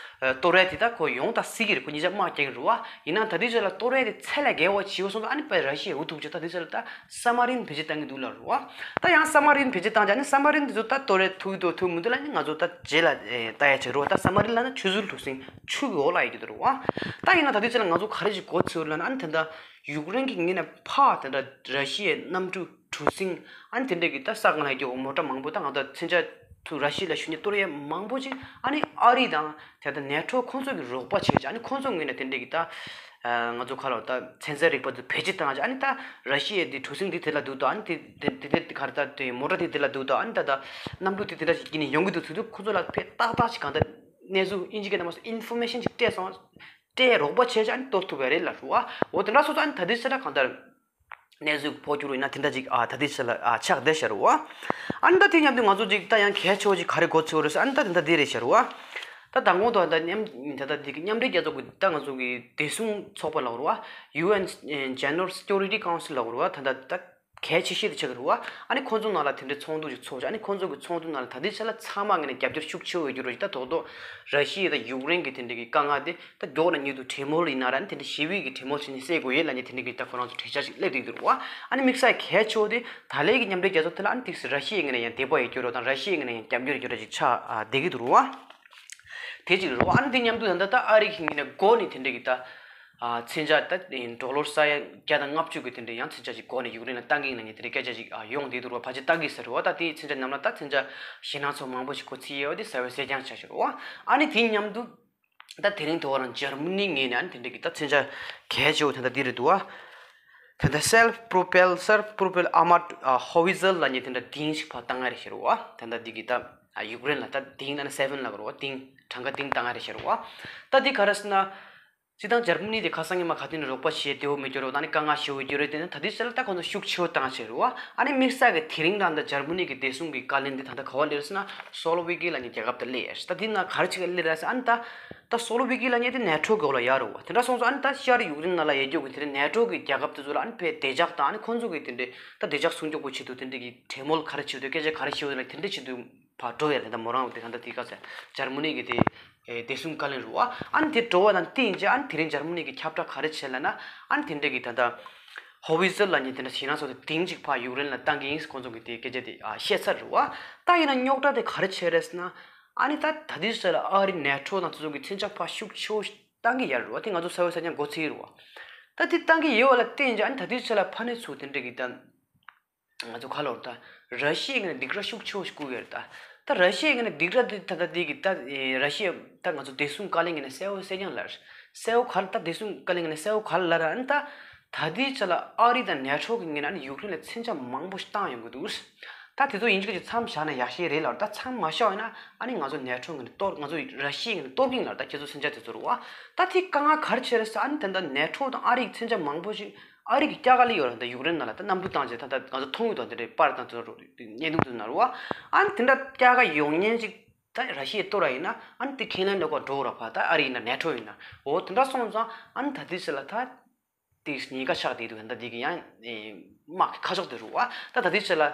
གཏོར་ཡ་དེ་ད་ཁོ་ཡོང་ད་སྲིད་ཀྱི་རེད། ཁོ་ཉེས་ཆད་དམག་རྒྱག་གི་རེད་བ། ཡིན་ནའང་ད་ལྟའི་ཆ་ལ་གཏོར་ཡ་དེ་ཚད་ལས་བརྒལ་བ་བྱས་སོང་ཙང་ཨ་ནི་ཕར་ར་ཤི་ཡ་འུ་ཐུག་བྱས་ད་ལྟའི་ཆ་ལ་ད་སབ་མ་རིན་བེད་སྤྱོད་བཏང་གི་འདུག་ལབ་རེད་བ། ད་ཡང་སབ་མ་རིན་བེད་སྤྱོད་བཏང་བྱས་ཨ་ནི་སབ་མ་རིན་དེ་ཚོ་ད་གཏོར་ཡ་ཐུབ་ཀྱི་འདུག་ཐུབ་མི་འདུག་ལབ་ནི་ང་ཚོ་ད་རྗེས་ལ་ཨེ་ལྟ་ཡ་བྱེད་རོགས། ད་སབ་མ་རིན་ལབ་ན་ཆུ་ཟུར་གྲུ་གཟིངས་ཆུ་གི་འོག་ལ་ཡོད་ཀྱི་འདུག་རེད་བ། ད་ཡིན་ན་ད་ལྟའི་ཆ་ལ་ང་ཚོ་ག་རེ་ཞིག་གོ་ཚོད་ལབ་ན་ཨ་ནི་ད་ལྟ་ཡུཀ་རེན་གྱི་ངོས་ནས་ཕར་ད་ལྟ་ར་ཤི་ཡའི་གནམ་གྲུ་གྲུ་གཟིངས་ཨ་ནི་དེ་འདྲས་ཀྱི་ད་ས་སྒང་ལ་ཡོད་རྒྱུ་མོ་ཊ་མང་པོ་ད་ང་ཚོ་མཚོན་ཆ་ཐུག་ར་ཤི་ཡ་ལ་གཞུ་ནས་གཏོར་ཡ་མང་པོ་ཅིག་ཨ་ནི་ཨ་རི་དང་དེ་ལྟ་ནེ་ཊོ་ཁོང་ཚོ་གི་རོགས་པ་བྱས་ཀྱི་ཨ་ནི་ཁོང་ཚོ་ངོས་ནས་དེ་འདྲས་ཀྱི་ད་ང་ཚོ་ཁ་ལོ་ད་ཚན་རྩལ་རིག་པ་ཚོ་བེད་སྤྱོད་བཏང་ཨ་ནི་ད་ར་ཤི་ཡའི་དེ་གྲུ་གཟིངས་དེ་དེ་ལ་འདུག་ད་ཨ་ནི་དེ་དེ་དེ་དེ་ག་རེ་ད་དེ་མོ་ཊ་དེ་དེ་ལ་འདུག་ད་ཨ་ནི་ད་ད་གནམ་གྲུ་དེ་དེ་འདྲ་ཞིག་གི་ནས་ཡོང་གི་འདུག་ཚུལ་དུ་ཁོ་ཚོ་ལ་ཕེ་ཏག་ཏག་ཞིག་གང་ལྟར་གནས་ཚུལ་ཨིན་ཇི་སྐད་ནང་མ་སོང་ཨིན་ཕོར་མེ་ཤན་ཞིག་སྤྲད་སོང་། སྤྲད་རོགས་པ་བྱས་ཀྱི་ཨ་ནི་གཏོར་ཐུབ་པ་རེད་ལབ་རེད་བ། འོ་དེ་འདྲ་སོང་ཙང་ཨ་ནི་ད་ལྟའི་ཆ་ལ་གང་ལྟར་གནས་ཚུལ་ཕོག་རྒྱུ་རེད་ན་དེ་འདྲ་ཅིག་ཨ་ད་ལྟའི་ཆ་ལ་ཨ་ཆགས་བསྡད་ཤག་རེད་བ། ཨ་ནི་ད་དེ་མཉམ་དུ་ང་ཚོ་ཅིག་ད་ཡང་གལ་ཆེ་བ་ཅིག་ག་རེ་གོ་ཚོད་རེད་ཟེར་ཨ་ནི་ད་དེ་འདྲ་དེ་རེད་ཤག་རེད་བ། ད་མདང་དགོང་དུ་ད་མཉམ་ད་ད་དེ་གི་མཉམ་འབྲེལ་རྒྱལ་ཚོགས་ཀྱི་ད་ང་ཚོ་གི་བདེ་སྲུང་ཚོགས་པ་ལབ་རེད་བ། ཡུ་ཨེན་General Security Council ལབ་རེད་བ། ད་ད་ད་གལ་ཆེ་ཤོས་དེ་ཆགས་ཀྱི་རེད་བ། ཨ་ནི་ཁོང་ཚོ་ནང་ལ་དེ་འདྲའི་ཚོགས་འདུ་ཞིག་ཚོགས་བྱས་ཨ་ནི་ཁོང་ཚོ་གི་ཚོགས་འདུ་ནང་ལ་ད་ལྟའི་ཆ་ལ་ཚང་མ་ངོས་ནས་རྒྱབ་སྐྱོར་ཤུགས་ཆེ་བོ་ཡོད་རྒྱུ་རེད། ད་རྡོག་རྡོག་ར་ཤི་ཡ་དང་ཡུཀ་རེན་གྱི་དེ་འདྲའི་གི་དཀའ་ངལ་དེ་ད་མགྱོགས་ན་མྱུར་དུ་གྲོས་མོལ་ཡིན་ན་ར་ཨ་ནི་དེ་འདྲའི་ཞི་བའི་གི་གྲོས་མོལ་བྱས་ནས་སེལ་དགོས་ཡོད་ལབ་ནས་དེ་འདྲའི་གི་ད་ཁོ་རང་ཚོ་གྲོས་འཆར་ཞིག་སླེབས་བསྡད་ཀྱི་འདུག་རེད་བ། ཨ་ནི་དམིགས་བསལ་གལ་ཆེ་བོ་དེ་ད་ལན་གྱི་མཉམ་འབྲེལ་རྒྱལ་ཚོགས་དེ་ལ་ཨ་ནི་ཏིག་སི་ར་ཤི་ཡའི་ངོས་ནས་ཡང་དད་པ་ཡོད་རྒྱུ་རེད་དང་ར་ཤི་ཡའི་ངོས་ནས་ཡང་རྒྱབ་སྐྱོར་ཡོད་རྒྱུ་རེད་ཅིག་ཆགས་ཨ་བསྡད་ཀྱི་འདུག་རེད་བ། ཨ་ནི་དེ་གཅིག་རེད་བ། ཨ་ནི་དེ་མཉམ་དུ་ད་ལྟ་ད་ཨ་རི་གི་ངོས་ནས་འགོ་ནས་དེ་འདྲའི་གི་ད་ཨ་མཚོན་ཆ་ད་ཌོ་ལར་ས་ཡ་བརྒྱ་དང་ལྔ་བཅུ་གི་དེ་འདྲའི་ཡང་མཚོན་ཆ་ཅིག་འགོ་ནས་ཡུཀ་རེན་ལ་བཏང་གི་ཡིན་ལབ་ནས་དེ་འདྲའི་སྐད་ཆ་ཅིག་ཨ་ཡོང་བསྡད་འདུག་རེད་བ། ཕལ་ཆེར་བཏང་གི་ཟེར་རེད་བ། ད་དེའི་མཚོན་ཆ་ནང་ལ་ད་མཚོན་ཆ་ཞེད་སྣང་ཚོར་མང་པོ་ཞིག་གོ་ཚིག་ཡོད་པ་དེ་གསལ་པོ་གསལ་རྐྱང་ཆགས་ཤག་རེད་བ། ཨ་ནི་དེ་མཉམ་དུ་ད་དེ་རིང་དེ་བ་རང་འཇར་མ་ནི་ངོས་ནས་ཨ་ནི་དེ་འདྲའི་གི་ད་མཚོན་ཆ་གལ་ཆེ་བོ་དེ་འདྲ་འདི་རེད་འདུག་བ། དེ་འདྲ་self propelled self propelled armored howitzer ལབ་མཁན་དེ་འདྲ་ཏིང་ཞིག་ཕར་བཏང་ཡ་རེད་ཤག་རེད་བ། དེ་འདྲ་འདི་གི་ད་ཡུཀ་རེན་ལ་ད་ཏིང་ལབ་ན་སེ་ཝེན་ལབ་ཀྱི་རེད་བ། ཏིང་གྲངས་ཀ་ཏིང་བཏང་ཡ་རེད་ཤག་རེད་བ། ད་འདི་ག་རེ་ཟེར་ན། སྤྱིར་བཏང་འཇར་མ་ནི་དེ་ཁ་སང་ཉི་མ་ག་དུས་ནས་རོགས་པ་བྱེད་བདེ་བོ་མེད་རྒྱུ་རེད་བ། ད་ནི་དཀའ་ངལ་ཞེ་པོ་ཡོད་རྒྱུ་རེད། དེ་ནི་ད་ལྟའི་ཆ་ལ་ད་ཁོང་ཚོ་ཤུགས་ཆེ་བོ་བཏང་བྱས་རེད་བ། ཨ་ནི་དམིགས་བསལ་གྱི་དེ་རིང་རང་ད་འཇར་མ་ནི་གི་བདེ་སྲུང་གི་བཀའ་བློན་དེ་ད་ལྟ་ག་པར་སླེབས་ཟེར་ན་སོ་ལོ་ཝེ་ཀི་ལབ་མཁན་རྒྱལ་ཁབ་དེར་སླེབས་ཡོད་རེད། ད་འདི་ན་ག་རེ་བྱེད་ག་སླེབས་རེད་ཟེར་ཨ་ནི་ད་ད་སོ་ལོ་ཝེ་ཀི་ལབ་མཁན་དེ་ནེ་ཊོ་གི་འོག་ལ་ཡོད་རེད་བ། དེ་འདྲ་སོང་ཙང་ཨ་ནི་ད་ཤར་ཡུཀ་རེན་ནང་ལ་ཡོད་རྒྱུ་གི་དེ་འདྲའི་ནེ་ཊོ་གི་རྒྱལ་ཁབ་དེ་ཚོ་ལ་ཨ་ནི་ཕར་བདེ་འཇགས་དང་ཨ་ནི་ཁོང་ཚོ་གི་དེ་འདྲའི་ད་བདེ་འཇགས་སྲུང་སྐྱོབ་པོ་ཆེད་དུ་དེ་འདྲའི་གི་གྲོས་མོལ་ག་རེ་བྱེད་འདུག་སྐད་ཆ་ག་རེ་བཤད་འདུག་ལ་དེ་འདྲ་བྱེད་དུ་ཕར་འགྲོ་ཡ་རེད། ད་མོ་རང་དེ་ག་འདྲ་དེ་ག་ཟེར་འཇར་མ་ནི་གི་དེ་ཨེ་བདེ་སྲུང་བཀའ་བློན་རེད་བ། ཨ་ནི་དེ་འགྲོ་བ་དང་བསྟུན་བྱས་ཨ་ནི་དེ་རིང་འཇར་མ་ནི་གི་ཁྱབ་བསྒྲགས་ག་རེ་བྱས་ལབ་ན། ཨ་ནི་དེ་འདྲ་གི་ད་ལྟ་ཧོ་ཝི་ཛར་ལབ་མཁན་དེ་འདྲ་ཞེད་སྣང་ཚོར་དེ་ཏིང་གཅིག་ཕར་ཡུཀ་རེན་ལ་བཏང་གི་ཡིན་ཁོང་ཚོ་གི་དེ་སྐད་ཆ་དེ་ཨ་བཤད་ཚར་རེད་བ། ད་ཡིན་ན་རྙོག་དྲ་དེ་ག་རེ་བྱས་རེད་ཟེར་ན། ཨ་ནི་ད་ད་ལྟའི་ཆ་ལ་ཨ་རི་ནེ་ཊོ་དང་དེ་ཚོ་གི་མཚོན་ཆ་ཕར་ཤུགས་ཆེ་བོ་བཏང་གི་ཡོད་རེད་བ། དེ་ང་ཚོ་གསལ་པོ་གསལ་རྐྱང་གོ་ཚོད་ཡོད་རེད་བ། ད་དེ་བཏང་གི་ཡོད་པ་ལ་བརྟེན་བྱས་ཨ་ནི་ད་ལྟའི་ཆ་ལ་ཕ་ནི་ཚོ་དེ་འདྲ་གི་ད། ང་ཚོ་ག་ལབ་དགོས་རེད་ད། ར་ཤི་ཡའི་ངོས་ནས་སྡིགས་ར་ཤུགས་ཆེ་བོ་ཞིག་བསྐུལ་ཡོད་རེད་ད། ད་ར་ཤི་ཡའི་ངོས་ནས་སྡིགས་ར་དེ་ད་ལྟ་དེ་གི་ད་ར་ཤི་ཡ་ད་ང་ཚོ་བདེ་སྲུང་བཀའ་བློན་ངོས་ནས་གསལ་པོ་གསལ་རྐྱང་ལབ་རེད། གསལ་པོ་ག་རེ་ད་བདེ་སྲུང་བཀའ་བློན་ངོས་ནས་གསལ་པོ་ག་རེ་ལབ་རེད། ཨ་ནི་ད་ད་ལྟའི་ཆ་ལ་ཨ་རི་དང་ནེ་ཊོ་གི་ངོས་ནས་ཨ་ནི་ཡུཀ་རེན་ལ་མཚོན་ཆ་མང་པོ་ཞིག་བཏང་ཡོང་གི་འདུག་ད་དེ་ཚོ་ཡིན་གཅིག་གི་མཚམས་བཞག་ན་ཡག་ཤོས་རེད་ལབ་རེད། ད་མཚམས་མ་བཞག་པ་ཡིན་ན་ཨ་ནི་ང་ཚོ་ནེ་ཊོ་ངོས་ནས་གཏོར་ང་ཚོ་ར་ཤི་ཡའི་ངོས་ནས་གཏོར་གི་ཡིན་ལབ་རེད། ད་ཁྱེད་ཚོ་མཚོན་ཆ་དེ་ཚོ་རེད་བ། ད་དེ་དཀའ་ངལ་ག་རེ་བྱས་རེད་ཟེར་ཨ་ནི་ད་ལྟ་ནེ་ཊོ་དང་ཨ་རི་གི་མཚོན་ཆ་མང་པོ་ཞིག་ཨ་རི་གི་སྐྱ་ག་ལི་ཡོད་རེད། ད་ཡུཀ་རེན་ནང་ལ་ད་གནམ་གྲུ་བཏང་བྱས་ད་ད་ང་ཚོ་མཐོང་ཡོད་དང་དེ་འདྲའི་པར་དང་དེ་ཚོ་བརྙན་ཐུང་དེ་ནང་རེད་བ། ཨ་ནི་དེ་འདྲ་སྐྱ་ག་ཡོང་མཁན་ཅིག་ ད་ར་ཤི་ཡས་གཏོར་ར་ཡིན་ན་ཨ་ནི་དེ་ཁེ་ལན་ལ་ཀོ་འགྲོ་ར་ཕ་ད་ཨ་རི་ཡིན་ན་ནེ་ཊོ་ཡིན་ན་འོ་དེ་འདྲ་སོང་ཙང་ཨ་ནི་ད་དེ་ཚོ་ལ་ད་དེ་ཉེན་ཁ་ཆགས་བསྡད་འདུག་ད་དེ་གི་ཡང་དམག་གི་ཁ་ཕྱོགས་དེ་རུ་བ་ད་ད་དེ་ཚོ་ལ་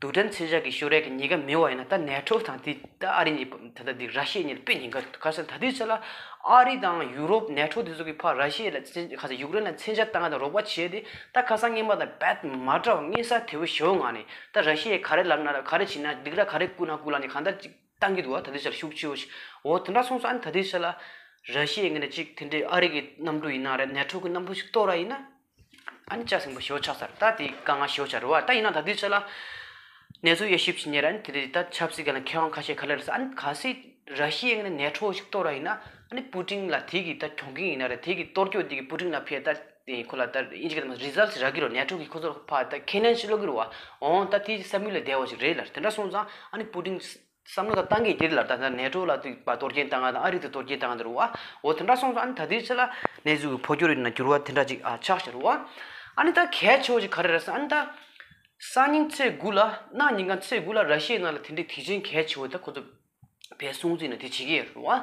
རྡུལ་ཕྲན་མཚོན་ཆ་གི་ཤོར་ཡས་ཀྱི་ཉེན་ཁ་མེད་པ་ཡིན་ན་ད་ནེ་ཊོ་དང་དེ་ད་ཨ་རི་གཉིས་ད་ད་དེ་ར་ཤི་ཡ་གཉིས་ལ་དཔེ་ཉེན་ཁ་འདུག་ག་ས་ད་དེ་ཚོ་ལ་ཨ་རི་དང་ཡུ་རོབ་ནེ་ཊོ་དེ་ཚོ་གི་ཕར་ར་ཤི་ཡ་ལ་མཚོན་ག་ས་ཡུཀ་རེན་ལ་མཚོན་ཆ་བཏང་ཡ་དང་རོགས་པ་བྱས་ཏེ་ད་ཁ་སང་སྔོན་མ་དང་རྦད་མ་འདྲ་བ་མངོན་གསལ་དོད་པོ་ཞེ་པོ་ངང་ནས་ད་ར་ཤི་ཡས་ག་རེ་ལབ་ན་ལ་ག་རེ་བྱེད་ན་སྡིགས་ར་ག་རེ་བསྐུལ་ན་བསྐུལ་ལ་ནས་གང་ལྟར་ཅིག་བཏང་གི་འདུག་བ། ད་དེ་ཆར་ཤུགས་ཆེ་བོ་ཞིག་འོ་དེ་འདྲ་སོང་ཙང་ཨ་ནི་ད་དེ་ཆར་ལ་ར་ཤི་ཡའི་ངོས་ནས་ཅིག་དེ་འདྲའི་ཨ་རི་གི་གནམ་གྲུ་ཡིན་ན་རེད་ནེ་ཊོ་གི་གནམ་གྲུ་ཞིག་གཏོར་ར་ཡིན་ན་ཨ་ནི་ལྕགས་སྲིན་པོ་ཞེ་བོ་ཆགས་ཚར། ད་དེ་དཀའ་ངལ་ཞེ་བོ་ཆགས་རེད་བ། ད་ཡིན་ན་ད་དེ་ཆར་ལ་གནས་ཚུལ་དབྱེ་ཞིབ་བྱེད་མཁན་ར་ཨ་ནི་དེ་འདྲའི་ད་ཆབ་སྲིད་སྒང་ལ་མཁས་དབང་ཁ་ཤས་ག་ལེར་ཟེར་ཨ་ནི་གལ་སྲིད་ར་ཤི་ཡའི་ངོས་ནས་ནེ་ཊོ་ཞིག་གཏོར་ར་ཡིན་ན་ཨ་ནི་པུ་ཏིན་ལ་དེ་གི་ད་གྱོང་གུན་ཡིན་ན་རེད་དེ་གི་གཏོར་སྐྱོ་དེ་གི་པུ་ཏིན་ལ་ཕེ་ད་དེ་ཁོ་ལ་ད་ཨིན་ཇི་སྐད་དུ་རི་ཛལ་ཊི་རག་གི་རེད་ནེ་ཊོ་གི་ཁོ་ཚོར་ཕ་ད་ཁས་ལེན་ཞིག་སློག་གི་རེད་བ། འོང་ད་དེ་བསམ་ཡུལ་ལས་འདས་པ་ཞིག་རེད་ལ་དེ་འདྲ་སོང་ཙང་ཨ་ནི་པུ་ཏིན་བསམ་བློ་ད་བཏང་གི་ཡོད་རེད་ལ་ད་ད་ནེ་ཊོ་ལ་དུ་བ་གཏོར་སྐྱོན་བཏང་ང་དང་ཨ་རི་དུ་གཏོར་སྐྱོན་བཏང་ང་དང་རུ་བ། འོ་དེ་འདྲ་སོང་ཙང་ཨ་ནི་ད་དེའི་ཆེད་ལ་གནས་ཚུལ་གྱི་འཕོ་འགྱུར་ཡིན་ན་འགྱུར་བ་དེ་འདྲ་ཅིག་ཨ་ཆགས་ཤག་རུ་བ། ཨ་ནི་ད་གལ་ཆེ་བ་ཅིག་ག་རེ་རེད་ཟེར་ཨ་ནི་ད་སང་ཉིན་ཚེས་དགུ་ལ་གནངས་ཉིན་གང་ཚེས་དགུ་ལ་ར་ཤི་ཡའི་ནང་ལ་དེ་འདྲའི་དུས་ཆེན་གལ་ཆེ་བ་ད་ཁོ་ཚོ་བས་སྲུང་བརྩི་ན་དེ་བྱེད་ཀྱི་ཡོད་རུ་བ།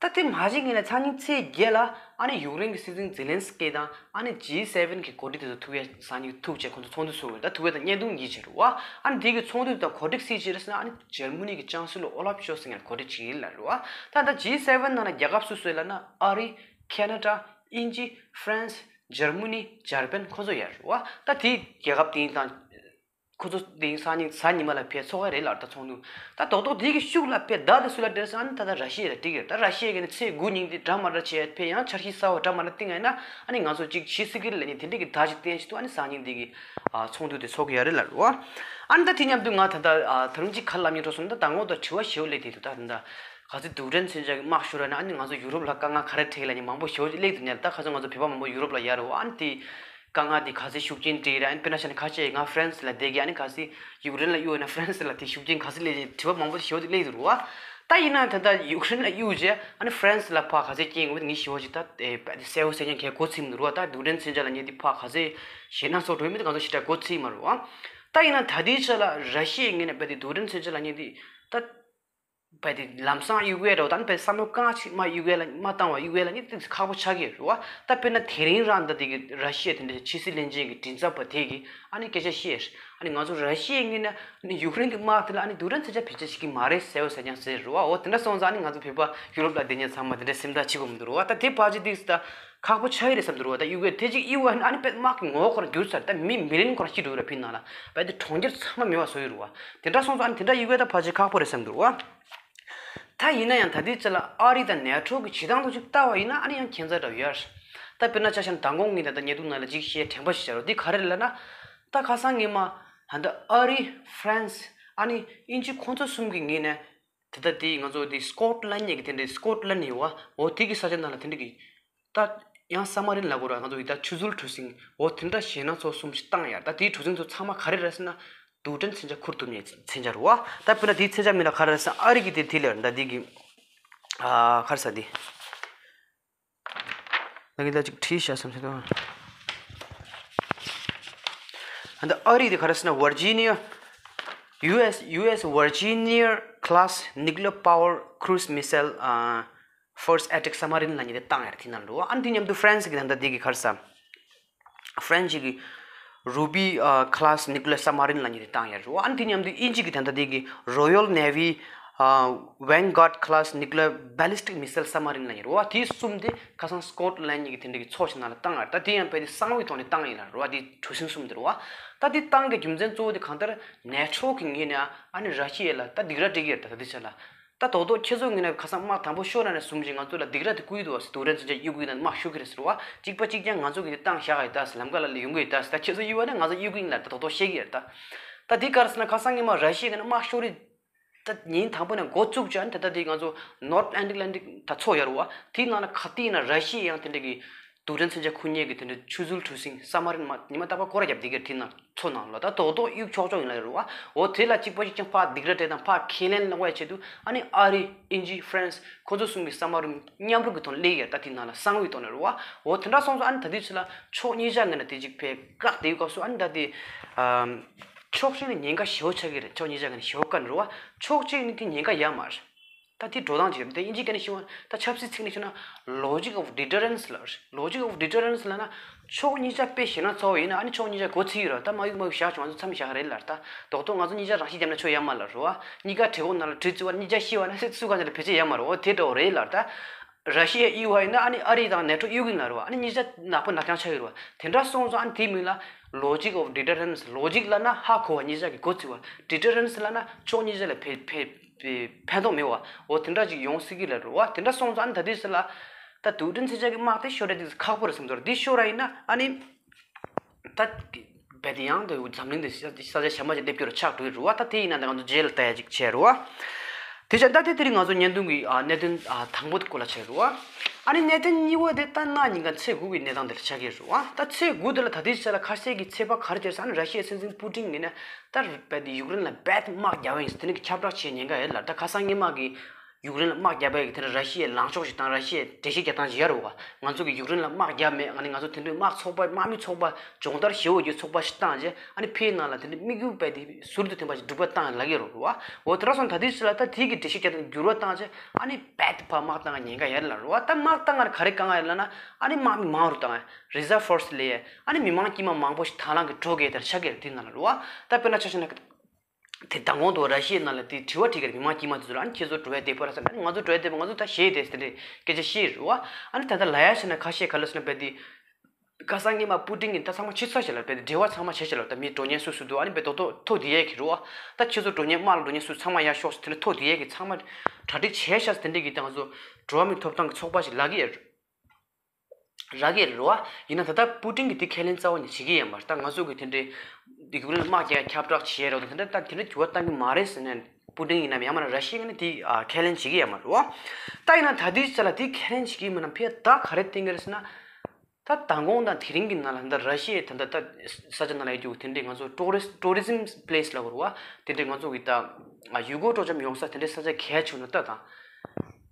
ད་དེ་མ་བྱེད་ངེས་ན་སང་ཉིན་ཚེས་བརྒྱད་ལ་ཨ་ནི་ཡུཀ་རེན་གྱི་སྲིད་འཛིན་ཛེ་ལན་སི་ཀི་དང་ཨ་ནི་ཇི་སེ་ཝེན་གྱི་འགོ་ཁྲིད་དེ་ཚོ་ཐུག་ཡས་སང་ཉིན་ཐུག་བྱས་ཁོ་ཚོ་ཚོགས་འདུ་ཚོགས་ཡོད། ད་ཐུག་ཡས་དང་བརྙན་ཐུང་གཉིས་བྱས་རུ་བ། ཨ་ནི་དེ་གི་ཚོགས་འདུ་དང་གོ་སྒྲིག་སྲིད་བྱས་རེད་ཟེར་ན་ཨ་ནི་འཇར་མ་ནི་གི་ཅང་སི་ལོ་ཨོ་ལབ་ཤོལ་ཚ་ངས་གོ་སྒྲིག་བྱེད་ཀྱི་ཡིན་ལབ་རུ་བ། ད་ད་ཇི་སེ་ཝེན་ནང་ལ་རྒྱལ་ཁབ་སུ་སུ་ཡོད་ལབ་ན་ཨ་རི། ཁེ་ན་ཌ། དབྱིན་ཇི། ཧྥ་རན་སི། འཇར་མ་ནི། འཇར་པན་ཁོ་ཚོ་ཡོད་རུ་བ། ད་དེ་རྒྱལ་ཁབ་དེ་དང་། ཁོ་ཚོ་དེ་སང་ཉིན་གཟའ་ཉི་མ་ལ་ཕེབས་ཚོགས་ཡ་རེད་ལ་ད་ཚོགས་འདུ། ད་རྡོག་རྡོག་དེ་གི་ཤུགས་ལ་ཕེབས་བདག་དང་སུ་ལ་འབྲེལ་སོང་ཨ་ནི་ད་ད་ར་ཤི་ཡ་ལ་འགྲིག་ཡོད། ད་ར་ཤི་ཡ་གི་ནི་ཚེས་དགུ་ཉིན་དེ་འདྲ་མ་འདྲ་བྱས་ཕེབས་ཡང་འཆར་གཞི་གསར་བ་འདྲ་མ་འདྲ་བཏིང་ཡ་ན་ཨ་ནི་ང་ཚོ་གཅིག་ཕྱི་སྲིད་ཀྱི་ལས་ནི་དེ་འདྲ་གི་ད་ཅིག་བསྟན་ཞིག་ཏུ་ཨ་ནི་སང་ཉིན་དེ་གི་ཚོགས་འདུ་དེ་ཚོགས་ཀྱི་ཡ་རེད་ལ་རུ་བ། ཨ་ནི་ད་དེ་མཉམ་དུ་ང་ད་ད་ད་རུང་གཅིག་ཁ་ལ་མྱོང་འགྲོ་སོང་ད་ད་ངོ་ད་དྲི་བ་ཞེ་བོ་སླེབས་དེ་འདུག་ད་ད་ག་ཚོད་རྡུལ་ཕྲན་མཚོན་ཆ་གི་དམག་ཤོར་ར་ན་ཨ་ནི་ང་ཚོ་ཡུ་རོབ་ལ་དཀའ་ངལ་ག་རེ་འཕྲད་ལ་ནི་མང་པོ་ཞེ་བོ་སླེབས་དེ་ཉལ་ད་ག་ཚོད་ང་ཚོ་བོད་པ་མང་པོ་ཡུ་རོབ་ལ་ཡ་རུ་བ་ཨ་ནི་དེ། དཀའ་ངལ་འདི་ག་ཚོད་ཤུགས་རྐྱེན་འགྲིག་ར་ཨན་དཔེར་ན་ཆ་ནས་ཁ་ཆེ་ང་ཧྥ་རན་སི་ལ་བསྡད་ཀྱི་ཨ་ནི་ག་ཚོད་ཡུཀ་རེན་ལ་གཡུག་ན་ཧྥ་རན་སི་ལ་དེ་ཤུགས་རྐྱེན་ག་ཚོད་སླེབས་ཀྱི་དྲི་བ་མང་པོ་ཞིག་ཞོག་དེ་སླེབས་འདུག་རུ་བ། ད་ཡིན་ན་ད་ལྟ་ཡུཀ་རེན་ལ་གཡུག་རྗེས་ཨ་ནི་ཧྥ་རན་སི་ལ་ཕར་ག་ཚོད་རྐྱེན་ངོ་ངི་ཞི་བ་ཞིག་ད་དཔེ་དེ་གསལ་བོ་གསལ་རྐྱང་གལ་གོ་ཚིག་མི་འདུག་རུ་བ། ད་རྡུལ་ཕྲན་མཚོན་ཆ་ལ་ཉེ་དེ་ཕར་ག་ཚོད་ཞེད་སྣང་ཚོགས་འགྲོ་མི་དེ་ག་ཚོད་ཞེ་དྲག་གོ་ཚིག་མ་རུ་བ། ད་ཡིན་ན་ད་ལྟའི་ཆ་ལ་ར་ཤི་ཡའི་ངོས་ནས་དཔེ་དེ་རྡུལ་ཕྲན་མཚོན་ཆ་ལ་ཉེ་དེ་ད། བས་དེ་ལམ་སང་གཡུག་ཡས་རེད་བ། ད་ནི་བས་བསམ་བློ་གང་ཞིག་མ་གཡུག་ཡས་ལ་མ་བཏང་བ་གཡུག་ཡས་ལ་ནི་དེ་ཁག་པོ་ཆགས་ཀྱི་རེད་བ། ད་དཔེར་ན་དེ་རིང་རང་ད་དེ་གི་ར་ཤི་ཡ་དེ་འདྲ་ཕྱི་སྲིད་བློན་ཆེན་གྱི་མགྲིན་ཚབ་པ་དེ་གི་ཨ་ནི་སྐད་ཆ་བཤད་ཨ་ནི་ང་ཚོ་ར་ཤི་ཡའི་ངོས་ནས་ཨ་ནི་ཡུཀ་རེན་གྱི་དམག་དེ་ལ་ཨ་ནི་རྡུལ་ཕྲན་མཚོན་ཆ་བེད་སྤྱོད་བྱེད་ཀྱི་མ་རེད་གསལ་བོ་གསལ་རྐྱང་ཟེར་རེད་བ། འོ་དེ་འདྲ་སོང་ཙང་ཨ་ནི་ང་ཚོ་བོད་པ་ཡུ་རོབ་ལ་བསྡད་མཁན་ཚང་མ་དེ་འདྲ་སེམས་ཐག་ཆོད་དགོས་མི་འདུག་རེད་བ། ད་དེ་ཕལ་ཆེར་དེ་ད་ཁག་པོ་ཆགས་ཀྱི་རེད་བསམ་འདུག་རེད་བ། ད་གཡུག་ཡས་དེ་ཅིག་གཡུག་ཨ་ནི་ཨ་ནི་དཔེ་དམག་གི་ངོ་བོ་ཁོ་རང་འགྱུར་ཚར། ད་མི་མི་ལེན་ཁོ་རང་ཤི་འགྲོ་གི་རེད། ཕི་ནང་ལ་བས་དེ་གྲོང་ཁྱེར་ཚང་མ་མེད་པ་བཟོ་ཡི་རེད་བ། དེ་འདྲ་སོང་ཙང་ཨ་ནི་དེ་འདྲ་གཡུག་ཡས་ད་ཕལ་ཆེར་ཁག་པོ་རེད་བསམ་འདུག་རེད་བ། ད་ཡིན་ན་ཡང་ད་ལྟའི་ཆ་ལ་ཨ་རི་དང་ནེ་ཊོ་གི་བྱེད་སྟངས་ཐོག་ཅིག་ལྟ་བ་ཡིན་ན་ཨ་ནི་ཡང་ཁྱད་མཚར་འདྲ་བོ་ཡོད་རེད། ད་དཔེར་ན་ཆ་བཞག་ན་མདང་དགོང་ངས་ད་ལྟ་བརྙན་ཐུང་ནང་ལ་ཅིག་བཤད་དྲན་པ་ཞིག་བྱ་རོགས། འདི་ག་རེ་ལབ་ན། ད་ཁ་སང་ངས་མ་ད་ལྟ་ཨ་རི་ཧྥ་རན་སི་ཨ་ནི་དབྱིན་ཇི་ཁོང་ཚོ་གསུམ་གྱི་ངོས་ནས་ད་ལྟ་དེ་ང་ཚོ་དེ་སི་ཀོཊ་ལན་ཉེ་གི་དེ་འདྲའི་སི་ཀོཊ་ལན་ཉེ་བ་འོ་དེ་གི་ས་ཆ་ནང་ལ་དེ་འདྲ་གི་ད་ཡང་ས་མ་རིན་ལ་གོ་ར་ང་ཚོ་ཡི་ད་ཆུ་ཚུལ་གྲུ་གཟིངས་འོ་དེ་འདྲ་ཞེད་སྣང་ཚོགས་གསུམ་ཞིག་བཏང་ཡ། ད་དེའི་གྲུ་གཟིངས་ཚོ་ཚང་མ་ག་རེ་རེད་ཟེར་ན་རྡུལ་ཕྲན་མཚོན་ཆ་ཁུར་ཐུབ་ནས་མཚོན་ཆ་རུ་བ། ད་དཔེར་ན་དེའི་མཚོན་ཆ་མིང་ལ་ག་རེ་རེད་ཟེར་ན་ཨ་རི་གི་དེ་དེ་ལ་ད་དེ་གི་ཨ་ག་རེ་ཟེར་དེ་ད་གི་ད་ཅིག་བྲིས་བཞག་བསམ་ཤེས་དང་། ད་ཨ་རི་དེ་ག་རེ་ཟེར་ན་Virginia U S U S Virginia class nuclear power cruise missile ཨ། First Attack Submarine ལབ་མཁན་དེ་བཏང་ཡ་རེད་དེ་ནང་ལ་འགྲོ། ཨ་ནི་དེ་མཉམ་དུ་ཧྥ་རན་སི་གི་ད་ལྟ་དེ་གི་ག་རེ་ཟེར། ཧྥ་རན་སི་གི་Ruby ཨ་class nuclear submarine ལབ་མཁན་དེ་བཏང་ཡ་རེད། ཨ་ནི་དེ་མཉམ་དུ་དབྱིན་ཇི་གི་ད་ལྟ་དེ་གི་Royal Navy ཨ་Vanguard class nuclear ballistic missile submarine ལབ་མཁན་རེད། དེ་གསུམ་དེ་ཁ་སང་སི་ཀོཊ་ལན་ཉེ་གི་དེ་འདྲ་གི་ཚོགས་ཆེན་ནང་ལ་བཏང་ཡ་རེད། ད་དེ་ཡང་དཔེ་དེ་གསང་བའི་ཐོག་ནས་བཏང་ཡིན་ལ་རེད། དེ་གྲུ་གཟིངས་གསུམ་དེ་རེད། ད་དེ་བཏང་གི་རྒྱུ་མཚན་གཙོ་བོ་དེ་གང་ལྟར་ནེ་ཊོ་གི་ངོས་ནས་ཨ་ནི་ར་ཤི་ཡ་ལ་ད་སྡིགས་ར་སྤྲད་ཀྱི་ཡ་རེད། ད་ད་དེ་ཆ་ལ། ད་རྡོག་རྡོག་ཁྱེད་ཚོ་ངོས་ནས་ཁ་སང་དམག་དང་པོ་ཤོར་ན་ནས་བཟུང་ཞིང་ང་ཚོ་ལ་སྡིགས་ར་དེ་བསྐུལ་འདུག་བ། རྡུལ་ཕྲན་མཚོན་ཆ་གཡུག་གི་ཡིན་ན་དམག་ཤོར་གི་རེད་ཟེར་བ། གཅིག་པ་གཅིག་རྐྱང་ང་ཚོ་གི་དེ་བཏང་བཞག་གི་ཡོད་ད་ཟེར། ལམ་ཁ་ལ་ལ་ཡོང་གི་ཡོད་ད་ཟེར། ད་ཁྱེད་ཚོ་གཡུག་པ་ན་ང་ཚོ་གཡུག་གི་ཡིན་ལ་ད་རྡོག་རྡོག་བཤད་ཀྱི་ཡོད་ད། ད་འདི་ག་རེ་ཟེར་ན་ཁ་སང་ངས་མ་ར་ཤི་ཡ་གི་ནས་དམག་ཤོར་རེད། ད་ཉིན་དང་པོ་ནས་འགོ་བཙུགས་བྱས་ཨ་ནི་ད་ལྟའི་ང་ཚོ་North Atlantic ད་ཚོགས་ཡོད་རེད་བ། དེའི་ནང་ལ་ག་དུས་ཡིན་ན་ར་ཤི་ཡ་ཡང་དེ་འདྲ་གི་རྡུལ་ཕྲན་མཚོན་ཆ་ཁུར་མཁན་གྱི་དེ་འདྲའི་ཆུ་ཚུལ་གྲུ་གཟིངས་ས་མ་རིན་མ་ཉི་མ་རྟག་པར་སྐོར་ར་བརྒྱབ་བསྡད་ཀྱི་རེད། དེ་ན་མཚོ་ནང་ལ་ད་རྡོག་རྡོག་གཡུག་ཆོག་ཆོག་ཡིན་ལ་རེད་བ། འོ་དེ་ལ་གཅིག་པ་གཅིག་རྐྱང་ཕར་སྡིགས་ར་སྤྲད་དང་ཕར་ཁས་ལེན་གནང་བའི་ཆེད་དུ་ཨ་ནི་ཨ་རི་དབྱིན་ཇི་ཧྥ་རན་སི་ཁོ་ཚོ་གསུམ་གྱི་ས་མ་རིན་མཉམ་རུབ་ཀྱི་ཐོག་ནས་སླེབས་ཡོད། ད་དེ་ནང་ལ་གསང་བའི་ཐོག་ནས་རེད་བ། འོ་དེ་འདྲ་སོང་ཙང་ཨ་ནི་ད་དུས་ཚོད་ལ་ཕྱོགས་གཉིས་ཆ་ངོས་ནས་དེ་གཅིག་ཕེ་བཀག་བསྡད་ཡོད་སྐབས་སུ་ཨ་ནི་ད་དེ་ཕྱོགས་གཅིག་ནས་ཉེན་ཁ་ཞེ་པོ་ཆགས་ཀྱི་རེད། ཕྱོགས་གཉིས་ཆ་ངོས་ནས་ཞེ་པོ་དཀའ་ནི་རེད་བ། ཕྱོགས་གཅིག་ནས་དེ་ཉེན་ཁ་ཡོད་མ་རེད། ད་དེ་འགྲོ་སྟངས་ཅིག་རེད། དེ་དབྱིན་ཇིའི་སྐད་ནས་ཞུ་བ་ད་ཆབ་སྲིད་ཚིག་ནས་ཞུ་ན་logic of deterrence ལབ་རེད། Logic of deterrence ལབ་ན་ཕྱོགས་གཉིས་ཆ་དཔེ་ཞེད་སྣང་ཚ་བོ་ཡིན་ན་ཨ་ནི་ཕྱོགས་གཉིས་ཆ་མགོ་ཚིག་ཡོད་ར། ད་མ་གཡུག་མ་གཡུག་བཞག་བྱུང་ང་ཚོ་མཚམས་བཞག་རེད་ལབ། ད་རྡོག་རྡོག་ང་ཚོ་གཉིས་ཆ་རང་ཤི་བརྒྱབ་ན་ཆོ་ཡ་མ་ལབ་རེད་བ། གཉིས་ཀ་གྲི་གུག་ནང་ལ་གྲི་བཙུགས་བ་གཉིས་ཆ་ཤི་བ་ན་སུ་ག་ནས་ལ་བེད་སྤྱད་ཡ་མ་རེད་བ། དེ་འདྲ་བོ་རེད་ལབ། ད་ར་ཤི་ཡ་གཡུག་བ་ཡིན་ན་ཨ་ནི་ཨ་རི་དང་ནེ་ཊོ་གཡུག་གིན་ལབ་རེད་བ། ཨ་ནི་གཉིས་ཆ་ནག་པོ་ནག་རྐྱང་ཆགས་ཡོད་རེད་བ། དེ་འདྲ་སོང་ཙང་ཨ་ནི་དེའི་མིང་ལ་logic of deterrence། Logic ལབ་ན་ཧ་གོ་བ་གཉིས་ཆ་གི་མགོ་ཚིག་བ། Deterrence ལབ་ན་ཕྱོགས་གཉིས་ཆ་ལ་ཕན་ཕན་ཕན་ཕན་ཐོགས་མེད་བ། འོ་དེ་འདྲ་ཅིག་ཡོང་སྲིད་ཀྱི་ལ་རེད་བ། དེ་འདྲ་སོང་ཙང་ཨ་ནི་ད་དུས་སུ་ལ་ད་དུས་དྲན་ཚེས་ཆ་གི་དམག་དེ་ཤོར་རེད། དེ་ཁག་པོ་རེད་བསམ་ཚོར་འདི་ཤོར་ར་ཡིན་ན་ཨ་ནི། ད་རྦད་དེ་ཡང་དུ་འཛམ་གླིང་འདི་ས་ཆ་ཞེ་མ་ཅིག་སླེབས་རྒྱུ་རུ་ཆགས་འགྲོ་གི་རེད་བ། ད་དེ་ཡིན་ན་ད་ང་ཚོ་རྗེས་ལ་ལྟ་ཡ་ཅིག་བྱས་རེད་བ། དེ་བྱས་ད་དེ་དེ་རིང་ང་ཚོ་བརྙན་ཐུང་གི་ཨ་གནད་དོན་ཨ་དང་པོ་དེ་སྐོར་ལ་བྱས་རེད་བ། ཨ་ནི་གནད་དོན་གཉིས་པ་དེ་ད་གནངས་ཉིན་ག་ཚེས་དགུ་གི་གནས་སྟངས་དེ་ལ་ཆགས་ཀྱི་རེད་བ། ད་ཚེས་དགུ་དེ་ལ་ད་ལྟའི་ཆ་ལ་ཁ་ཤས་ཀྱི་ཚོད་དཔག་ག་རེ་བྱས་ཟེར་ན་ར་ཤི་ཡའི་སྲིད་འཛིན་པུ་ཏིན་ཡིན་ན་ད་རྦད་དེ་ཡུཀ་རེན་ལ་རྦད་དམག་རྒྱག་པ་ཡིན་ཟེར་དེ་ནི་ཁྱབ་བསྒྲགས་བྱེད་ཉེན་ཁ་ཡོད་ལ། ད་ཁ་སང་སྔོན་མ་གི་ཡུཀ་རེན་ལ་དམག་རྒྱག་པའི་གི་དེ་འདྲ་ར་ཤི་ཡའི་ལངས་ཕྱོགས་ཤིག་དང་ར་ཤི་ཡའི་འགྲེལ་བཤད་རྒྱག་སྟངས་ཤིག་ཡོད་རེད་བ། ང་ཚོ་གི་ཡུཀ་རེན་ལ་དམག་རྒྱག་མེད། ཨ་ནི་ང་ཚོ་དེ་འདྲའི་དམག་ཚོགས་པ་དམག་མི་ཚོགས་པ་སྦྱོང་བརྡར་ཞེ་པོ་ཅིག་ཚོགས་པ་ཞིག་བཏང་རྗེས་ཨ་ནི་ཕའི་ནང་ལ་དེ་འདྲའི་དམིགས་ཡུལ་རྦད་དེ་ཟུར་དུ་ཐོན་པ་ཞིག་འགྲུབ་པ་བཏང་ལབ་ཀྱི་རེད་བ། འོ་དེ་འདྲ་སོང་ད་དུས་ཚོད་ལ་ད་དེ་གི་འགྲེལ་བཤད་རྒྱག་སྟངས་འགྱུར་བ་བཏང་རྗེས་ཨ་ནི་རྦད་དེ་ཕར་དམག་བཏང་ག་ཉེན་ཁ་ཡོད་ལབ་རེད་བ། ད་དམག་བཏང་ག་ག་རེ་དཀའ་ངལ་ཡོད་ལབ་ན་ཨ་ནི་དམག་མི་མང་རུ་བཏང་། Reserve force ལབ་ཡས་ཨ་ནི་མི་མང་དཀྱུས་མ་མང་པོ་ཞིག་དང་བླངས་ཀྱིས་འགྲོ་དགོས་དེ་འདྲ་ཆགས་ཀྱི་རེད། དེ་ནང་ལ་རེད་བ། ད་དཔེར་ན་ཆ་བཞག་ན། དེ་མདང་དགོང་དུ་ར་ཤི་ཡའི་ནང་ལ་དེ་དྲི་བ་དྲིས་ཀྱི་རེད། མི་མང་དཀྱུས་མ་དེ་ཚོ་ལ་ཨ་ནི་ཁྱེད་ཚོ་འགྲོ་ཡ་བདེ་པོ་རེད་ཟེར་ན། ཨ་ནི་ང་ཚོ་འགྲོ་ཡ་བདེ་པོ། ང་ཚོ་ད་ཞེད་དེ་ཟེར་དེ་སྐད་ཆ་བཤད་རེད་བ། ཨ་ནི་ད་ལྟ་ལབ་ཡ་བྱས་ན་ཁ་ཤས་ག་ལ་ཟེར་ན་རྦད་དེ་ཁ་སང་སྔོན་མ་པུ་ཏིན་གྱིས་ད་ཚང་མ་ཕྱིར་ཚར་བྱས་ལ་རྦད་དེ་འབྲེལ་བ་ཚང་མ་བྱས་བྱས་ལ་ད་མི་འགྲོ་མཁན་སུ་སུ་འདུག་ཨ་ནི་རྦད་དེ་ཐོ་དེ་ཡས་ཀྱི་རེད་བ། ད་ཁྱེད་ཚོ་འགྲོ་མཁན་དམག་ལ་འགྲོ་མཁན་སུ་ཚང་མ་ཡར་ཤོག་ཟེར་དེ་འདྲ་ཐོ་དེ་ཡས་ཀྱི་ཚང་མ་གྲ་སྒྲིག་བྱས་ཤག་ཟེར་དེ་འདྲ་གི་ད་ང་ཚོ་འགྲོ་བ་མིའི་ཐོབ་ཐང་གི་ཚོགས་པ་ཞིག་ལབ་ཀྱི་ཡོད་རེད། རག་གི་རེད་བ། ཡིན་ན་ད་ལྟ་པུ་ཏིན་གྱིས་དེ་ཁས་ལེན་རྩ་བ་ནས་བྱེད་ཀྱི་ཡོད་མ་རེད། ད་ང་ཚོ་གིས་དེ་འདྲའི་ཡུཀ་རེན་ལ་དམག་རྒྱག་ཁྱབ་བསྒྲགས་བྱས་རོགས་དང་དེ་འདྲ་ད་དེ་འདྲ་འགྱུར་བ་གཏང་གི་མ་རེད་ཟེར་ནས་པུ་ཏིན་ཡིན་ནམ་ཡང་མིན་ན་ར་ཤི་ཡ་ངོས་ནས་དེ་ཁས་ལེན་བྱེད་ཀྱི་ཡོད་མ་རེད་བ། ད་ཡིན་ན་ད་ལྟའི་ཆ་ལ་དེ་ཁས་ལེན་བྱེད་ཀྱི་ཡོད་མིན་ན་ཕར་ད་ག་རེ་བསྟན་གྱི་རེད་ཟེར་ན། ད་མདང་དགོང་དང་དེ་རིང་གི་ནང་ལ་ད་ར་ཤི་ཡའི་ད་ལྟ་ད་ས་ཆ་ནང་ལ་ཡོད་རྒྱུ་དེ་འདྲའི་ང་ཚོ་ཊུ་རི་ཊུ་རི་ཛིམ་པི་ལེ་སི་ལབ་དགོས་རེད་བ། དེ་འདྲའི་ང་ཚོ་གི་ད་ཡུལ་སྐོར་སྤྲོ་འཆམ་ཡོང་ས་དེ་འདྲའི་ས་ཆ་གལ་ཆེ་བ་ད་ད།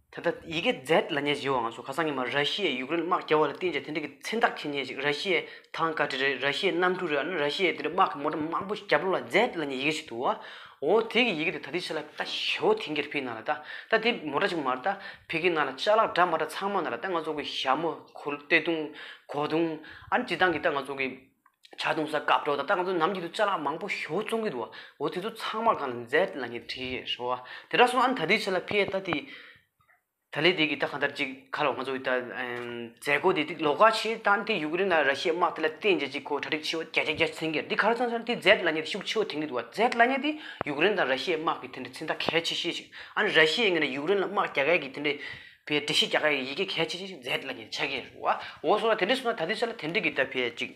ད་ལྟ་ཡི་གེ་ཛེད་ལབ་མཁན་ཞིག་ཡོད་པ། ང་ཚོ་ཁ་སང་ཉི་མ་ར་ཤི་ཡས་ཡུཀ་རེན་དམག་རྒྱབ་པ་ལ་བརྟེན་བྱས་དེ་འདྲ་གི་མཚན་རྟགས་འཁྱེར་མཁན་ཞིག་ར་ཤི་ཡའི་ཐང་ཀ་ཊི་རེད། ར་ཤི་ཡའི་གནམ་གྲུ་རེད། ཨ་ནི་ར་ཤི་ཡས་དེ་འདྲ་དམག་གི་མོ་ཊ་མང་པོ་ཞིག་རྒྱབ་ལོགས་ལ་ཛེད་ལབ་མཁན་ཡི་གེ་ཞིག་འདུག་བ། འོ་དེ་གི་ཡི་གེ་དེ་ད་ལྟའི་ཆ་ལ་ད་ཞེ་པོ་འཐེན་གྱི་རེད་ཕི་ནང་ལ། ད་ད་དེ་མོ་ཊ་ཅིག་མ་རེད། ད་ཕ་གི་ནང་ལ་ཅ་ལག་འདྲ་མ་འདྲ་ཚང་མ་ནང་ལ་ད་ང་ཚོ་གི་ཞྭ་མོ་གོ་སྟེ་དུང་གོ་དུང་ཨ་ནི་སྤྱིར་བཏང་གི་ད་ང་ཚོ་གི་ཇ་བཏུང་ས་ཀབ་འགྲོ་ད་ད་ང་ཚོ་ནམ་རྒྱུན་དུ་ཅ་ལག་མང་པོ་ཞེ་པོ་བཙོང་གི་འདུག་བ། འོ་དེ་ཚོ་ཚང་མ་སྒང་ལ་ཛེད་ལབ་མཁན་བྲིས་ཡོད་རེད་བ། དེ་འདྲ་སོང་ཨ་ནི་ད་ལྟའི་ཆ་ལ་ཕི་ཡ་ད་དེ། ད་ལས་དེ་གི་ད་གང་ལྟར་ཅིག་ཁ་ལོ་ང་ཚོ་གི་ད་མཛད་སྒོ་དེ་དེ་ལོགས་ཀ་ཆེ་ད་ནི་དེ་ཡུཀ་རེན་དང་ར་ཤི་ཡའི་དམག་དེ་ལ་བརྟེན་བྱས་ཅིག་ཁོ་གྲ་སྒྲིག་ཆེ་བོ་རྒྱ་ཆེ་རྒྱ་ཆེ་མཚོན་གྱི་རེད། འདི་ག་རེ་ཚང་ཚང་དེ་ཛེད་ལབ་མཁན་དེ་ཤུགས་ཆེ་བོ་འཐེན་གྱི་འདུག་བ། ཛེད་ལབ་མཁན་དེ་ཡུཀ་རེན་དང་ར་ཤི་ཡའི་དམག་གི་དེ་འདྲ་མཚན་རྟགས་གལ་ཆེ་ཤོས་ཤིག་ཨ་ནི་ར་ཤི་ཡའི་ངོས་ནས་ཡུཀ་རེན་ལ་དམག་རྒྱག་ཡས་ཀྱི་དེ་འདྲའི་བའི་འགྲེལ་བཤད་རྒྱག་ཡས་ཀྱི་ཡི་གེ་གལ་ཆེ་ཤོས་ཤིག་ཛེད་ལབ་མཁན་ཆགས་ཀྱི་རེད་བ། འོ་སོང་ན་དེ་འདྲ་སོང་ན་ད་ལྟའི་ཆ་ལ་དེ་འདྲ་གི་ད་ཕི་ཡ་ཅིག་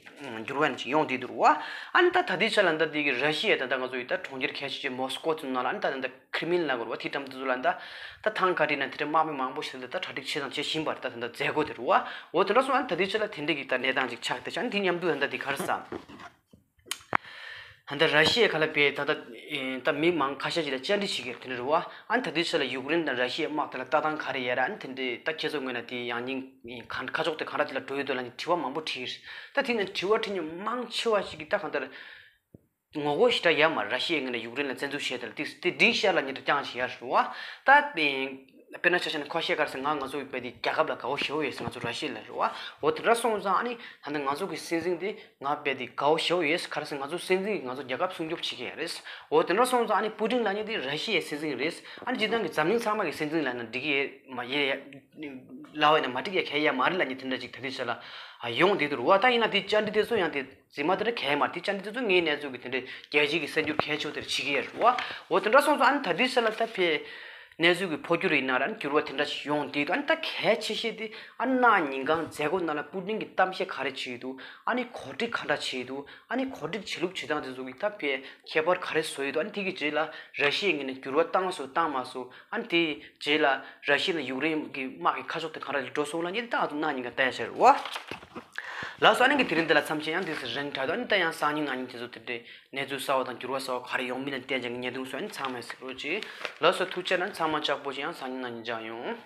འགྱུར་བ་ནི་ཅིག་ཡོང་བསྡད་འདུག་རེད་བ། ཨ་ནི་ད་ད་ལྟའི་ཆ་ལ་ད་དེ་གི་ར་ཤི་ཡའི་ད་ད་ང་ཚོ་ཡི་ད་གྲོང་ཁྱེར་གལ་ཆེ་ཆེ་མོ་སི་ཀོ་ཚོ་ནང་ལ་ཨ་ནི་ད་ད་ད། ཁི་རི་མིན་ལབ་དགོས་རེད་བ། དེ་འགྲམ་དེ་ཚོ་ལ་ད་ད་ཐང་ཀ་ཊི་ན་དེ་འདྲ་དམག་མི་མང་པོ་ཞིག་ད་ད་གྲ་སྒྲིག་བྱེད་དང་བྱེད་བཞིན་པ་རེད། ད་ད་ད་མཛད་སྒོ་དེ་རེད་བ། འོ་དེ་འདྲ་སོང་ཨ་ནི་ད་ལྟའི་ཆ་ལ་དེ་འདྲ་གི་ད་གནས་སྟངས་ཅིག་ཆགས་བསྡད་ཤག་ཨ་ནི་དེ་མཉམ་དུ་ད་ལྟ་དེ་ག་རེ་ཟ། ད་ལྟ་ར་ཤི་ཡའི་ཁ་ལ་བས་ད་ལྟ་ཨེ་ད་མི་མང་ཁ་ཤས་ཅིག་ལ་བཅར་འདྲི་བྱེད་ཀྱི་རེད། དེ་འདྲ་རེད་བ། ཨ་ནི་ད་ལྟའི་ཆ་ལ་ཡུཀ་རེན་དང་ར་ཤི་ཡའི་དམག་དེ་ལ་ལྟ་སྟངས་ག་རེ་ཡོད་རེད། ཨ་ནི་དེ་འདྲའི་ད་ཁྱེད་ཚོ་ངོས་ནས་དེ་ཡང་སྙིང་ཁ་ཁ་ཕྱོགས་དེ་གང་འདྲ་དེ་ལ་འགྲོ་ཡོད་འདུག་ལབ་ནས་དྲི་བ་མང་པོ་དྲིས་རེད། ད་དེ་ནས་དྲི་བ་དྲིས་མཁན་མང་ཆེ་བ་ཞིག་གིས་ད་གང་ལྟར། ངོ་རྒོལ་ཞེ་དྲག་ཡོད་མ་རེད། ར་ཤི་ཡའི་ངོས་ནས་ཡུཀ་རེན་ལ་བཙན་འཛུལ་བྱས་དེ་ལ་དེ་དེ་སྒྲིག་ཤར་ལ་ཉེ་དུ་རྐྱང་ཞིག་ཡོད་རེད་བ། ད་དེ་དཔེར་ན་ཆ་བཞག་ན་ཁ་ཤས་ག་རེ་ཟེར། ང་ང་ཚོ་བས་དེ་རྒྱལ་ཁབ་ལ་དགའ་བོ་ཞེ་པོ་ཡོད་ཟེར། ང་ཚོ་ར་ཤི་ཡ་ལ་རེད་བ། འོ་དེ་འདྲ་སོང་ཙང་ཨ་ནི་ད་ནི་ང་ཚོ་གི་སྲིད་འཛིན་དེ་ང་བས་དེ་དགའ་བོ་ཞེ་པོ་ཡོད་ཟེར། ག་རེ་ཟེར་ང་ཚོ་སྲིད་འཛིན་གྱིས་ང་ཚོ་རྒྱལ་ཁབ་སྲུང་སྐྱོབ་བྱེད་ཀྱི་ཡོད་རེད། འོ་དེ་འདྲ་སོང་ཙང་ཨ་ནི་པུ་ཏིན་ལབ་མཁན་དེ་ར་ཤི་ཡའི་སྲིད་འཛིན་རེད། ཨ་ནི་སྤྱིར་བཏང་གི་འཛམ་གླིང་ཚང་མ་གི་སྲིད་འཛིན་ལབ་ན་འགྲིག་གི་ཡོད་མ་ཡོད་ལབ་པ་ཡིན་ན་མ་འགྲིག་ཡ་གང་ཡང་མ་རེད་ལབ་མཁན་དེ་འདྲ་ཅིག་ད་ལྟའི་ཆ་ལ་ཡོང་བསྡད་འདུག་རེད་བ། ད་ཡིན་ན་དེ་བཅར་འདྲི་དེ་ཚོ་ཡང་དེ། རྫུན་མ་དེ་འདྲ་གང་ཡང་མ་རེད། དེ་བཅར་འདྲི་དེ་ཚོ་ངའི་གནས་ཚུལ་གྱི་དེ་འདྲའི་རྒྱལ་སྤྱི་གི་གསར་འགྱུར་གལ་ཆེ་བོ་དེར་བྱེད་ཀྱི་ཡོད་རེད་བ། འོ་དེ་འདྲ་སོང་ཙང་ཨ་ནི་ད་ལྟའི་ཆ་ལ་ད་ཕའི་གནས་ཚུལ་གྱི་འཕོ་འགྱུར་ཡིན་ན་ར་ཨ་ནི་འགྱུར་བ་དེ་འདྲ་ཞིག་ཡོང་བསྡད་འདུག་ཨ་ནི་ད་གལ་ཆེ་ཤོས་དེ་ཨ་ནི་གནངས་ཉིན་གང་མཛད་སྒོ་ནང་ལ་པུ་ཏིན་གྱིས་གཏམ་བཤད་ག་རེ་བྱས་འདུག་ཨ་ནི་གོ་སྒྲིག་ག་འདྲ་བྱས་འདུག་ཨ་ནི་གོ་སྒྲིག་བྱེད་ལུགས་བྱེད་སྟངས་དེ་ཚོ་གི་ད་ཕའི་ཁྱད་པར་ག་རེ་བཟོ་ཡི་འདུག་ཨ་ནི་དེ་གི་རྗེས་ལ་ར་ཤི་ཡའི་ངོས་ནས་འགྱུར་བ་བཏང་སོང་བཏང་མ་སོང་། ཨ་ནི་དེའི་རྗེས་ལ་ར་ཤི་ཡ་དང་ཡུཀ་རེན་གྱི་དམག་གི་ཁ་ཕྱོགས་དེ་གང་འདྲ་ཞིག་འགྲོ་སོང་ལབ་མཁན་དེ་ད་ང་ཚོ་གནངས་ཉིན་གང་ལྟ་ཡ་ཆགས་རེད་བ། ལགས་སོ། ཨ་ནི་གི་དེ་རིང་འདི་ལ་མཚམས་བཅད། ཡང་དེ་ཚོ་རིང་དྲགས་འདུག་ཨ་ནི་ད་ཡང་སང་ཉིན་གནངས་ཉིན་དེ་ཚོ་དེ་འདྲའི་གནས་ཚུལ་གསར་བ་དང་འགྱུར་བ་གསར་བ་ག་རེ་ཡོང་མིན་ལ་བལྟས་ཀྱང་བརྙན་ཐུང་བཟོས་ཨ་ནི་ཚང་མས་གཟིགས་རོགས་གྱིས། ལགས་སོ། ཐུགས་རྗེ་གནང་། ཚང་མ་ལྕགས་པོ་བྱེད། ཡང་སང་ཉིན་གནངས་ཉིན་མཇལ་ཡོང་།